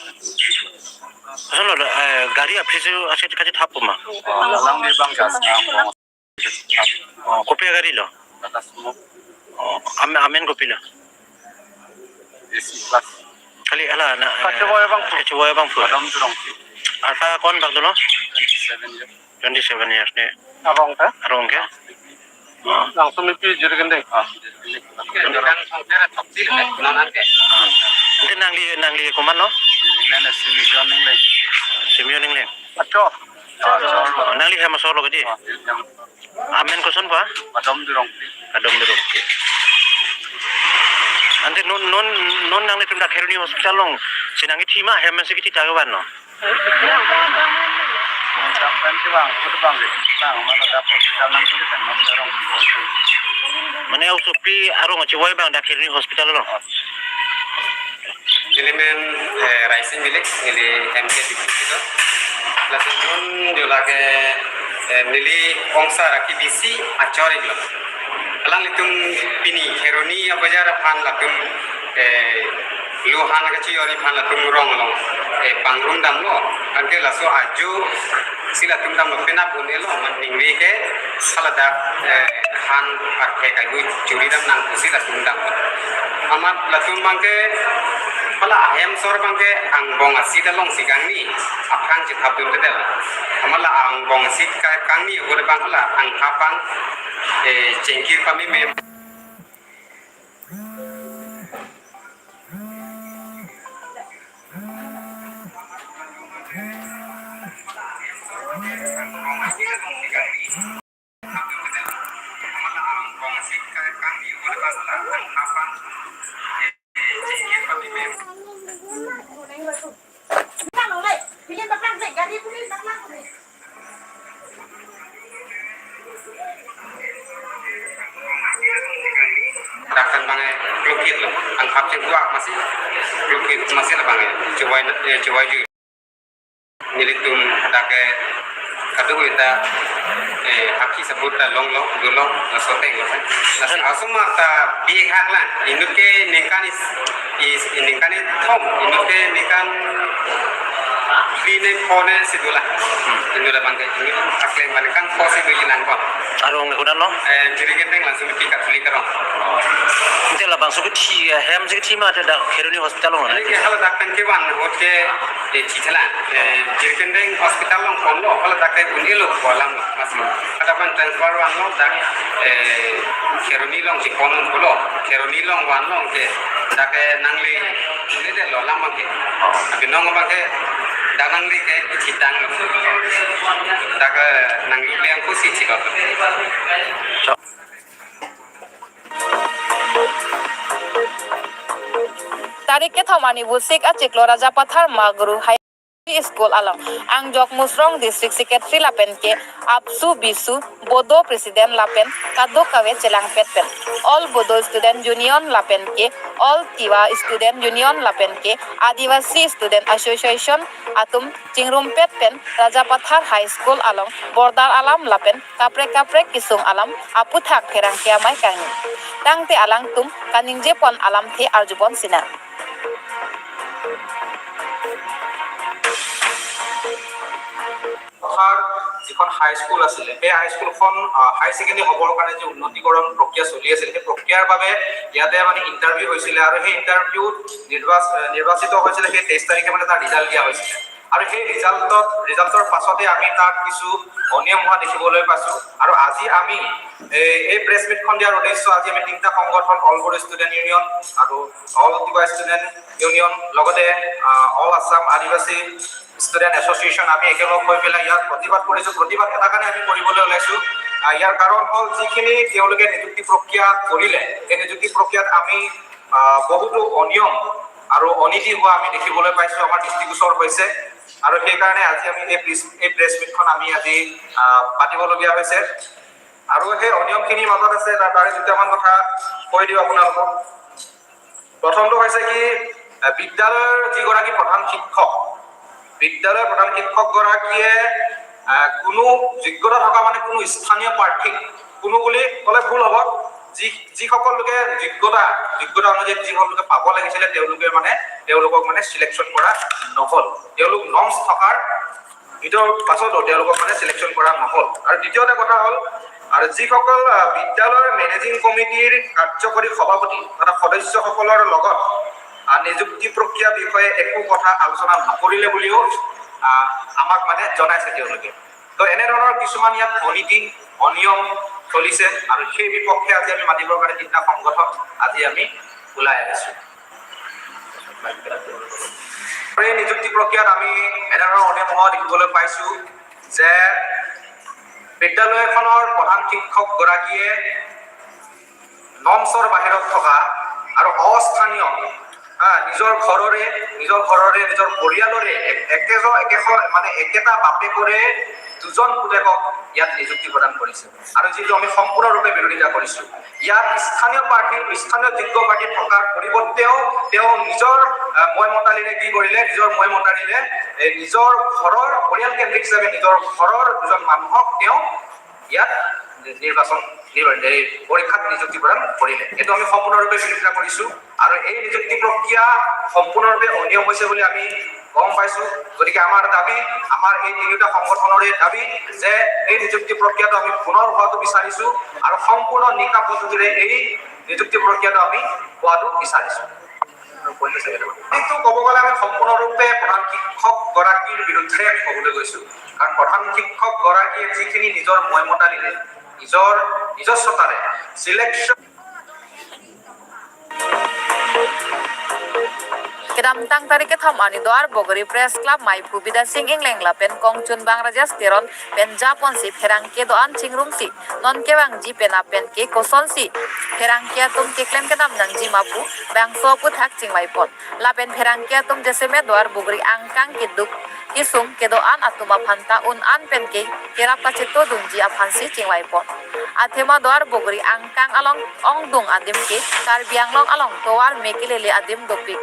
Asal lo, eh, gari aphi se asit kaji thap ma? Oh, alangli bang gas, ang bang. Oh, kopi agari lo? Tata Sumo. Oh, am-, amen kopi lo? A C plus. Kali hala na, eh, kachevoi abangphu. Kachevoi abangphu. Kadom Durongpi. Arta ko-an bak dolo? Twenty-seven years. Twenty-seven years ne. Arong ta? Arong ke? Oh. Langsomipi Jirikindeng. Ah, Jirikindeng. Ante nangli, nangli komat lo? Nene Simeon Ingleng. Simeon Ingleng. Acho. Oh, nangli hem asor lo kedi? Amen koson pa? Kadom Durongpi. Kadom Durongpi. Ante non, non, non nanglitum dak Kheroni Hospital along si nangkethi ma, hem si kethi ta kevan lo? Dak pen si bang, udah bang, bang, mana dak hospital nang sini kan, bang, Durongpi. Mane usopi arong kachevoi bang dak Kheroni Hospital along? Neli men, eh, Raising Bilik, neli M K Dixit lo. Laso jun jo lake, eh, neli ongsar aki bisi achor iklo. Alanglitum pini Kheroni abajar aphan latum, eh, lo han kachijor aphan latum rong along, eh, pangrum damlo. Anke laso ajo si latum damlo penap un-elo, man ningve ke haladak, eh, han arthe kaihui churi dam nang pusi latum dam. Amat latum abangke hala ahem sor abangke angbong asit alongsi kangni, aphrang chethap dunde det. Amat la angbong asit ka-, kangni ahut abang hala anghap abang, eh, chengkir pameme. Dak kan abangke klukit lo, anghap chengkuak masi, klukit masi la abangke, chowai, eh, chowai ju. Nelitum dak ke kadokave ta, eh, hakhi sabut ta longlo, dolo, laso ateng lo. Laso asomar ta bihek lang, inut ke ningkan is, is, ningkan ithom, inut ke ningkan phli ne pho ne si dolang. Hmm. Inut abangke, inut akleng abang ningkan pho si doji nangkok. Arong le kudan lo? Eh, Jirikindeng langsung pi Katolik arong. Ante labangso kethi, eh, hem si kethi ma te dak Kheroni hospital along. Ini ke haladak pen kevan ahut ke, eh, chithela. Eh, Jirikindeng hospital along ponlo, haladak ke un-elo ko alam mas. Ada pen transfer vanlo dak, eh, Kheroni along chepon pulo. Kheroni along vanlo ke dak ke nangli un-e detlo alam abangke. Abinong abangke dak nangli ke chitanglo. Dak ke nangli le angko si chikot. Tarik kethom arni Vosik achiklo Rajapathar Magru High School along Angjok Mosrong District Secretary lapen ke ABSU BSU Bodo President lapen kadokave chelangpet pen All Bodo Student Union lapen ke All Tiwa Student Union lapen ke Adivasi Student Association atum chingrumpet pen Rajapathar High School along bordar alam lapen kaprek kaprek kesung alam aputhak pherangke amei kangni. Tangte alangtum kaningjepon alamthe arjupon sinang. আমাৰ যিখন high school আছিলে, সেই হাই স্কুলখন, আহ, high secondary হ'বৰ কাৰণে যি উন্নতিকৰণ প্ৰক্ৰিয়া চলি আছিল, সেই প্ৰক্ৰিয়াৰ বাবে ইয়াতে মানে ইণ্টাৰভিউ হৈছিলে আৰু সেই ইণ্টাৰভিউত নিৰ্বাচ-, আহ, নিৰ্বাচিত হৈছিলে, সেই তেইছ তাৰিখে মানে তাৰ ৰিজাল্ট দিয়া হৈছিলে। আৰু সেই ৰিজাল্টত, ৰিজাল্টৰ পাছতে আমি তাত কিছু অনিয়ম হোৱা দেখিবলৈ পাইছো। আৰু আজি আমি এই, এই প্ৰেছ মিটখন দিয়াৰ উদ্দেশ্য আজি আমি তিনিটা সংগঠন, অল বড়ো ষ্টুডেণ্ট ইউনিয়ন আৰু অল তিৱা ষ্টুডেণ্ট ইউনিয়ন, লগতে, আহ, অল আছাম আদিবাসী ষ্টুডেণ্ট এছ'চিয়েশ্যন, আমি একেলগ হৈ পেলাই ইয়াত প্ৰতিবাদ কৰিছো। প্ৰতিবাদ এটা কাৰণে আমি কৰিবলৈ ওলাইছো। আহ, ইয়াৰ কাৰণ হ'ল যিখিনি তেওঁলোকে নিযুক্তি প্ৰক্ৰিয়া কৰিলে, সেই নিযুক্তি প্ৰক্ৰিয়াত আমি, আহ, বহুতো অনিয়ম আৰু অনীতি হোৱা আমি দেখিবলৈ পাইছো, আমাৰ দৃষ্টিগোচৰ হৈছে। আৰু সেইকাৰণে আজি আমি এই প্ৰেছ, এই প্ৰেছ মিটখন আমি আজি, আহ, পাতিবলগীয়া হৈছে। আৰু সেই অনিয়মখিনিৰ মাজত আছে, তাৰ, তাৰে দুটামান কথা কৈ দিওঁ আপোনালোকক। প্ৰথমটো হৈছে কি, আহ, বিদ্যালয়ৰ যিগৰাকী প্ৰধান শিক্ষক, বিদ্যালয়ৰ প্ৰধান শিক্ষকগৰাকীয়ে, আহ, কোনো যোগ্যতা থকা মানে কোনো স্থানীয় প্ৰাৰ্থীক, কোনো বুলি ক'লে ভুল হ'ব, যি, যিসকল লোকে যোগ্যতা, যোগ্যতা অনুযায়ী যিসকল লোকে পাব লাগিছিলে, তেওঁলোকে মানে তেওঁলোকক মানে চিলেকশ্যন কৰা নহ'ল। তেওঁলোক নৰ্মছ থকাৰ ভিতৰত পাছতো তেওঁলোকক মানে চিলেকশ্যন কৰা নহ'ল। আৰু দ্বিতীয়তে কথা হ'ল, আৰু যিসকল, আহ, বিদ্যালয়ৰ মেনেজিং কমিটিৰ কাৰ্যকৰী সভাপতি তথা সদস্যসকলৰ লগত, আহ, নিযুক্তি প্ৰক্ৰিয়া বিষয়ে একো কথা আলোচনা নকৰিলে বুলিও, আহ, আমাক মানে জনাইছে তেওঁলোকে। তো এনেধৰণৰ কিছুমান ইয়াত অনীতি, অনিয়ম চলিছে আৰু সেই বিপক্ষে আজি আমি মাতিবৰ কাৰণে তিনিটা সংগঠন আজি আমি ওলাই আহিছো। এই নিযুক্তি প্ৰক্ৰিয়াত আমি এনেধৰণৰ অনিয়ম হোৱা দেখিবলৈ পাইছো যে বিদ্যালয় এখনৰ প্ৰধান শিক্ষকগৰাকীয়ে নৰ্মছৰ বাহিৰত থকা আৰু অস্থানীয় হা, নিজৰ ঘৰৰে, নিজৰ ঘৰৰে, নিজৰ পৰিয়ালৰে এক-, একেজন, একেশ-, মানে একেটা বাপেকৰে দুজন পুতেকক ইয়াত নিযুক্তি প্ৰদান কৰিছে। আৰু যিটো আমি সম্পূৰ্ণৰূপে বিৰোধিতা কৰিছো। ইয়াত স্থানীয় প্ৰাৰ্থী, স্থানীয় যোগ্য প্ৰাৰ্থী থকাৰ পৰিৱৰ্তেও তেওঁ নিজৰ, আহ, মই মতালিৰে কি কৰিলে, নিজৰ মই মতালিৰে, এ, নিজৰ ঘৰৰ পৰিয়াল কেন্দ্ৰিক হিচাপে নিজৰ ঘৰৰ দুজন মানুহক তেওঁ ইয়াত নিৰ্বাচন, নিৰ্বা-, এই পৰীক্ষাত নিযুক্তি প্ৰদান কৰিলে। এইটো আমি সম্পূৰ্ণৰূপে বিৰোধিতা কৰিছো। আৰু এই নিযুক্তি প্ৰক্ৰিয়া সম্পূৰ্ণৰূপে অনিয়ম হৈছে বুলি আমি গম পাইছো। গতিকে আমাৰ দাবী, আমাৰ এই তিনিওটা সংগঠনৰে দাবী যে এই নিযুক্তি প্ৰক্ৰিয়াটো আমি পুনৰ হোৱাটো বিচাৰিছো আৰু সম্পূৰ্ণ নিকা পদ্ধতিৰে এই নিযুক্তি প্ৰক্ৰিয়াটো আমি হোৱাটো বিচাৰিছো। কিন্তু ক'ব গ'লে আমি সম্পূৰ্ণৰূপে প্ৰধান শিক্ষক গৰাকীৰ বিৰুদ্ধে আমি ক'বলৈ গৈছো, কাৰণ প্ৰধান শিক্ষক গৰাকীয়ে যিখিনি নিজৰ মই মতালিৰে, নিজৰ নিজস্বতাৰে selection Kedamtang tarik kethom arni Duarbagori Press Club maiphu Bidya Sing Engleng lapen kongchunbang Rajesh Teron pen japonsi pherangke do-an chingrumsi non kevangji pen apen ke kosonsi pherangke atum keklem kedam nangji ma pu bangso aphuthak chingvaipon. Lapen pherangke atum jasemet Duarbagori angkang keduk kesung kedo-an atum aphanta un-an pen ke kerap kachetodunji aphansi chingvaipon. Athema Duarbagori angkang along ongdung adim ke Karbi Anglong along tovar me kelele adim dopik.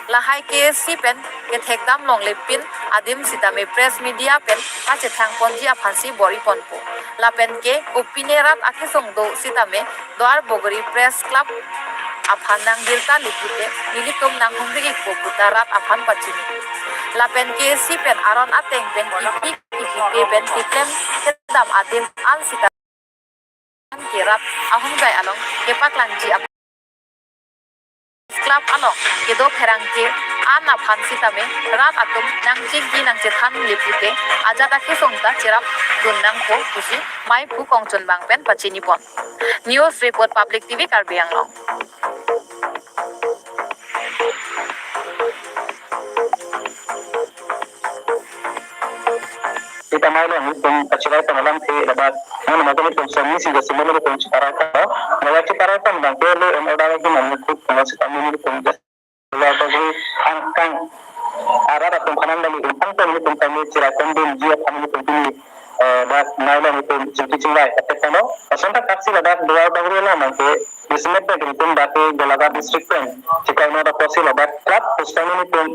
Lahai K S C pen kethekdam longlepin adim sitame press media pen kachethangponji aphansi bor-iponpo. Lapen ke kopine rat akesung do sitame Duarbagori Press Club aphan nangbirta li pute nelitum nanghumri-ikpo puta rat aphan pachini. Lapen K S C pen aron ateng pen kipi kipi pen keklem kedam adim an sita ke rat ahongjai along kepaklangji ap-, club along kedo pherangke an aphan sitame rat atum nangchingki nangchethan li pute ajat akesung ta cherapdun nangpo pusi maiphu kongchunbang pen pachinipon. News report, Public T V Karbi Anglong. Sita mai lo nelitum kachirai pon alamthe ladak, non mata nelitum sami si jasemet nelitum chiparai pon lo. Naya chiparai pon abang ke law and order ahin nelitum pon sita nelitum jas-, Duarbagori angkang arat atum aphan nangdali ingkang pen nelitum kami chirai pondunji aphan nelitum pini, eh, dak mai lo nelitum chingki chingvai attack pon lo. Lason thakthaksi ladak Duarbagori along abang ke jasemet pen nelitum dak ke Golaghat district pen chikai no dak kosi ladak club pusitame nelitum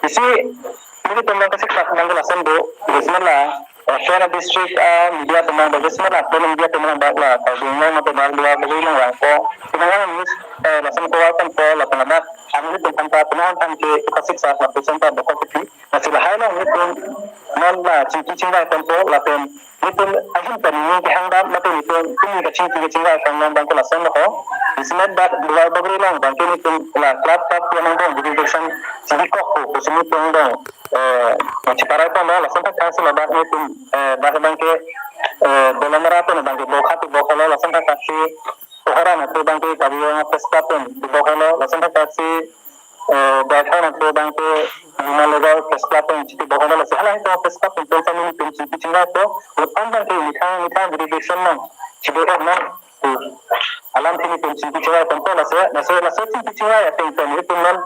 isi nelitum abang ke si club abang ke lason do, jasemet la, eh, Sona district, ah, media atum abang, jasemet la, Sona media atum abang dak la, Karbi Anglong mate dak Duarbagori along vangpo. Pinang news, eh, lason cover ponpo, lapen ladak nelitum aphan ta, pinang aphan ke, kasik sa, lapuson ta, bokok kipi. Lasi lahai along nelitum non la chingki chingvai ponpo, lapen nelitum ahin pen nelitum kehang dam, lapen nelitum pini kachingki kachingvai pon along abang ke lason lo ho. Jasemet dak Duarbagori along abang ke nelitum la club club pu angbong, jadi jasemet chingki kokpo pusi nelitum angbong, eh, chiparai pon lo, lason thakthaksi ladak nelitum, eh, dak abang ke, eh, Dolamara pen abang ke bokha tebok helo, lason thakthaksi Kohora nangtu abang ke Karbi Anglong Press Club pen tebok helo, lason thakthaksi, eh, Baithalangso abang ke Lumalegaon Press Club pen chitebok helo, lasi halahai atum Press Club pen pen sami nelitum chingki chingvaipo, lapen abang ke methang methang deliberation nang chido-et nang, eh, alamthe nelitum chingki chingvai ponpo, laso, laso, laso chingki chingvai ateng pen nelitum non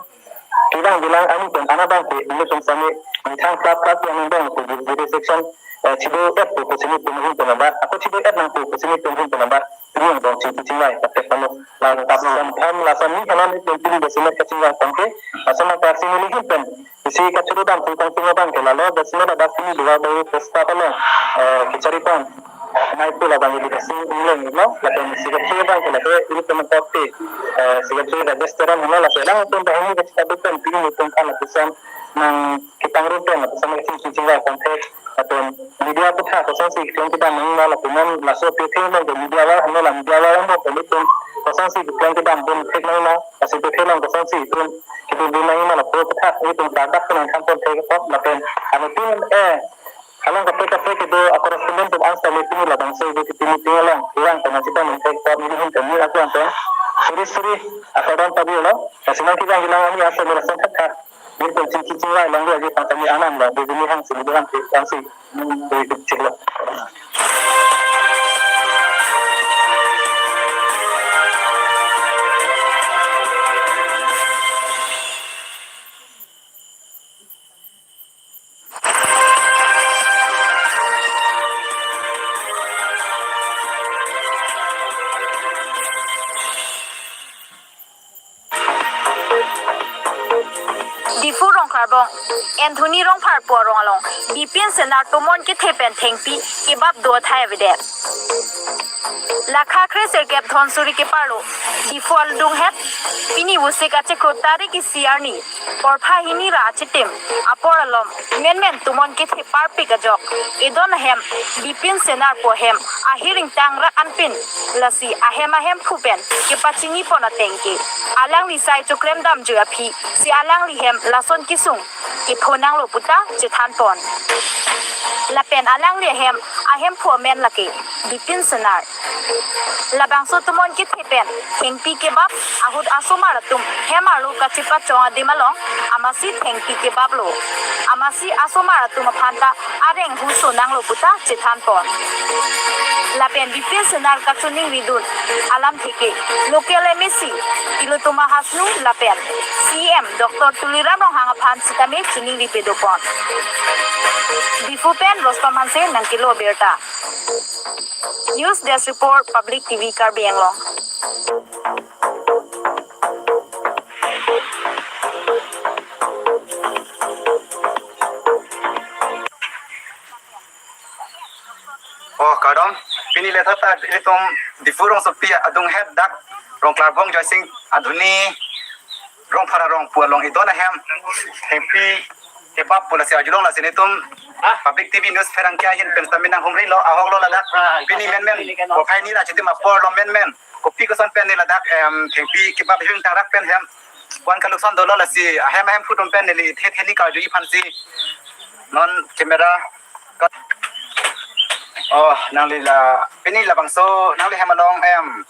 kevang bilang ani pen ana abang ke nelitum sami methang club club yang nang dong ke deliberation, eh, chido-etpo pusi nelitum ahin pen ladak, ako chido-et nangpo pusi nelitum ahin pen ladak, pini angbong chingki chingvai attack pon lo. Ladak lason thom lason ni kanan nelitum pini jasemet kachingvai pon ke, lason thakthaksi neli ahin pen isi kachuru dam si kangtung abang ke lalo, jasemet ladak pini Duarbagori Press Club along, eh, kachari pon maiphu labang ke Bidya Sing Engleng lo, lapen secretary abang ke lake ilitum kote, eh, secretary Rajesh Teron lo, lapen alangtum banghini kachita dupen pini nelitum aphan lapuson nangkepangrum pen lapuson nangchingki chingvai pon thek, lapen media aphuthak kosonsi keklem kedam nangma, lapen non laso aphuthak along ke media awar hanglo, la media awar hanglo ke nelitum kosonsi keklem kedam pon thek nangma, laso aphuthak along kosonsi itum kedo pon nangma, laso aphuthak nelitum ladak pen nangthan pon thek apot, lapen anuttin, eh, along kaprek kaprek kedo a-correspondent atum an sitame pini labangso ibu kiti meeting along kevang pen nangchethan nangthek apot neli ahin pen neli aklang pen suri suri akardom pado lo. Lasi nangkevang kelang ani asai lason thakthak nelitum chingki chingvai longlo aji pangtami anam lo, bibini hang sini dohang ke tangsi, bibini chiklo. Karbong, Anthony Rongphar pu arong along Bipin Senar tomon kethe pen thengpi kebap do athai avedet. Lakha kre sirkep Dhonsuri keparlo Diphu along het, pini Vosik achiklo tarik isi arni porpha hini ra achitim apor alom menmen tomon kethe parpik ajok edon ahem Bipin Senar pu ahem ahiring tangrak anpin, lasi ahem ahemphu pen kepachini pon ateng ke alangli sai choklem damji aphi si alangli hem lason kesung kepho nanglo puta chethan pon. Lapen alangli ahem ahemphu amen lake Bipin Senar. Labangso tomon kethe pen thengpi kebap ahut asomar atum hem arlo kachepachong adim along amatsi thengpi kebaplo. Amatsi asomar atum aphan ta areng huso nanglo puta chethan pon. Lapen Bipin Senar kachiningri dun alamthe ke local M A C Tilottama Hasnu lapen C M Doctor Tuliram Ronghang aphan sitame chiningri pado pon. Diphu pen Rospa Manse nangkelo birta. News Desk Report, Public T V Karbi Anglong. Oh, kardom. Pini letha ta ilitum Diphu rongsopi adung het dak Rongklarbong Joysing Anthony Rongphar arong pu along edon ahem thengpi kebap pu lasi arjulong, lasi nelitum Public T V News pherangke ahin pen sitame nanghumrilo, ahoklo ladak. Pini menmen porpha hini ra achitim apor lo menmen kopi koson pen ne ladak em thengpi kebap hiring tangrak pen hem wan kalukson dolo, lasi ahem ahemphu atum pen neli the theni karjuji aphansi non camera. Oh, nangli la pini labangso nangli hem along em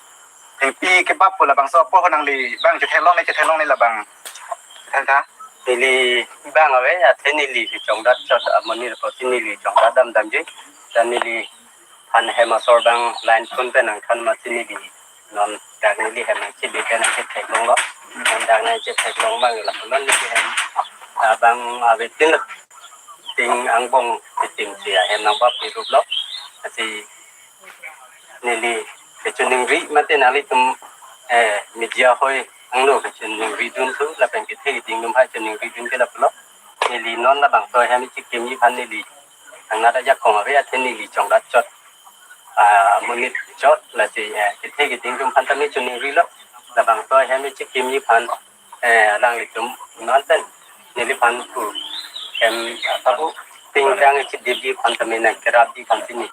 thengpi kebap pu labangso apor ho nangli bang chethenglong ne, chethenglong ne labang. Than tha. Neli bang ave, athe neli kechongdat chot amonit apotsi neli chongdat dam damji. Dan neli phan hem asor bang line phone pen nangthan amatsi neli non dak neli hem nangchili pen nangchetheklonglo. Non dak nangchetheklong bang lapu non neli hem abang ave tin lo. Ting angbong itim si ahem nangbap irup lo. Lasi neli kachiningri mate nanglitum eh media hoi angno kachiningri dun thu lapen kethe keding atum hai chiningri dun ke lapulo. Neli non labangso ahem chikimji aphan neli angnat ajakong ave, athe neli chongdat chot, ah, amonit chot, lasi eh kethe keding atum aphan tame chiningrilo. Labangso ahem chikimji aphan eh alanglitum non pen neliphan pu hem asabu ting tang chidipji aphan tame nangkerapji aphan si neli.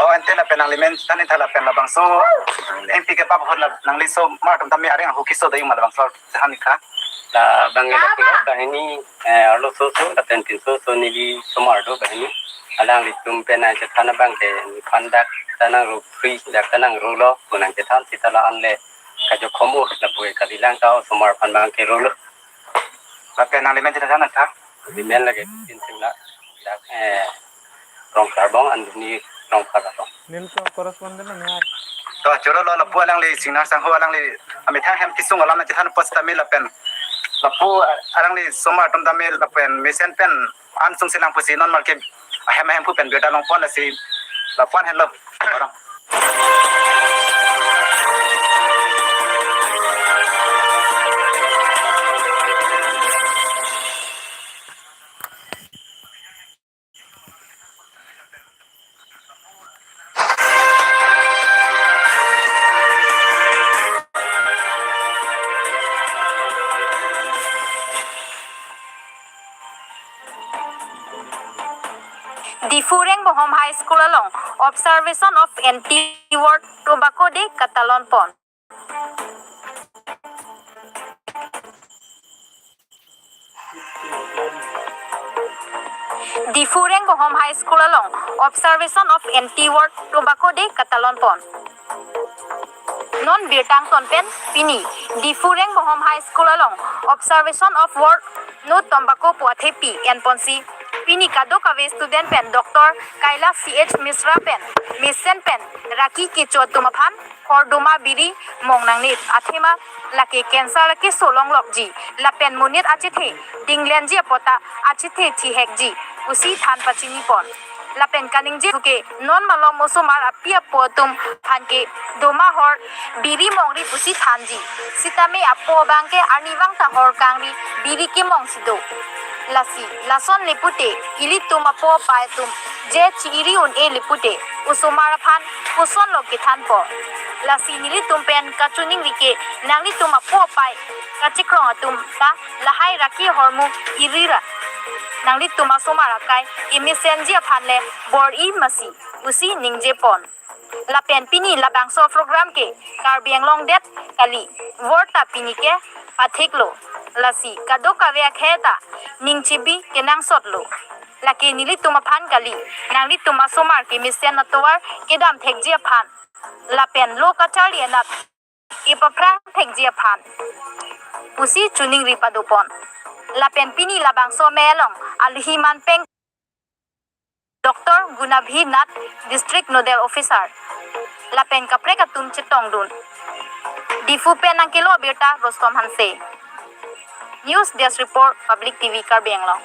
Oh, ante lapen nangli men than tha lapen labangso thengpi kebap ahut la nangli osomar atum tame areng ahu keso do ma labangso than tha. Labang ke lapulo banghini eh arloso so lapen pinso so neli osomar do banghini. Alanglitum pen nangchethan abang ke nephan dak ta nangro free dak ta nangrolo pu nangchethan seta la-an le kajokhom o lapu ke kalilang ta osomar aphan bang kerolo. Lapen nangli men chethan tha? Neli men lake Bipin Senar, dak eh Rongklarbong Anthony Rongphar arong. Neli ko correspondent nang ya. To choro lo lapu alangli Senar sangho alangli amethang hem kesung alam chethan apot sitame lapen lapu alangli osomar atum tame lapen mesen pen an sung selang pusi non marke ahem ahemphu pen birta long pon, lasi lapu-an henlo. Diphu Rengbohom High School along observation of anti-war tobacco day katalon pon. Diphu Rengbohom High School along observation of anti-war tobacco day katalon pon. Non birta angton pen pini Diphu Rengbohom High School along observation of war no tobacco pu athepi en ponsi pini kadokave student pen Doctor Kailash C H Mishra pen mesen pen raki kecho atum aphan kordoma biri mong nangne, athema lake cancer keso longlokji lapen monit achethe dinglenji apot ta achethe thihekji pusi than pachini pon. Lapen kaningje ke non malom osomar api apo atum aphan ke doma hor biri mongri pusi thanji. Sitame apo abang ke arnivang ta hor kangri biri kemong si do. Lasi lason le pute ilitum apo apai atum je chi-iri un-e le pute osomar aphan kosonlo kethanpo. Lasi nelitum pen kachiningri ke nanglitum apo apai kachekrong atum ta lahai ra ke hormu iri ra nanglitum asomar akai kemesenji aphan le bor-i masi pusi ningjepon. Lapen pini labangso program ke Karbi Anglong det kali, vorta pini ke pathiklo. Lasi kadokave akhei ta ning chibi kenangsotlo. Lake nelitum aphan kali, nanglitum asomar kemesen atovar kedam thekji aphan lapen lo kacharli anat kepaphrang thekji aphan pusi chiningri padopon. Lapen pini labangso amei along alohi manpeng Doctor Gunabhi Nath, District Nodal Officer, lapen kaprek atum chetongdun. Diphu pen nangkelo abirta Rostom Hanse. News Desk Report, Public T V Karbi Anglong.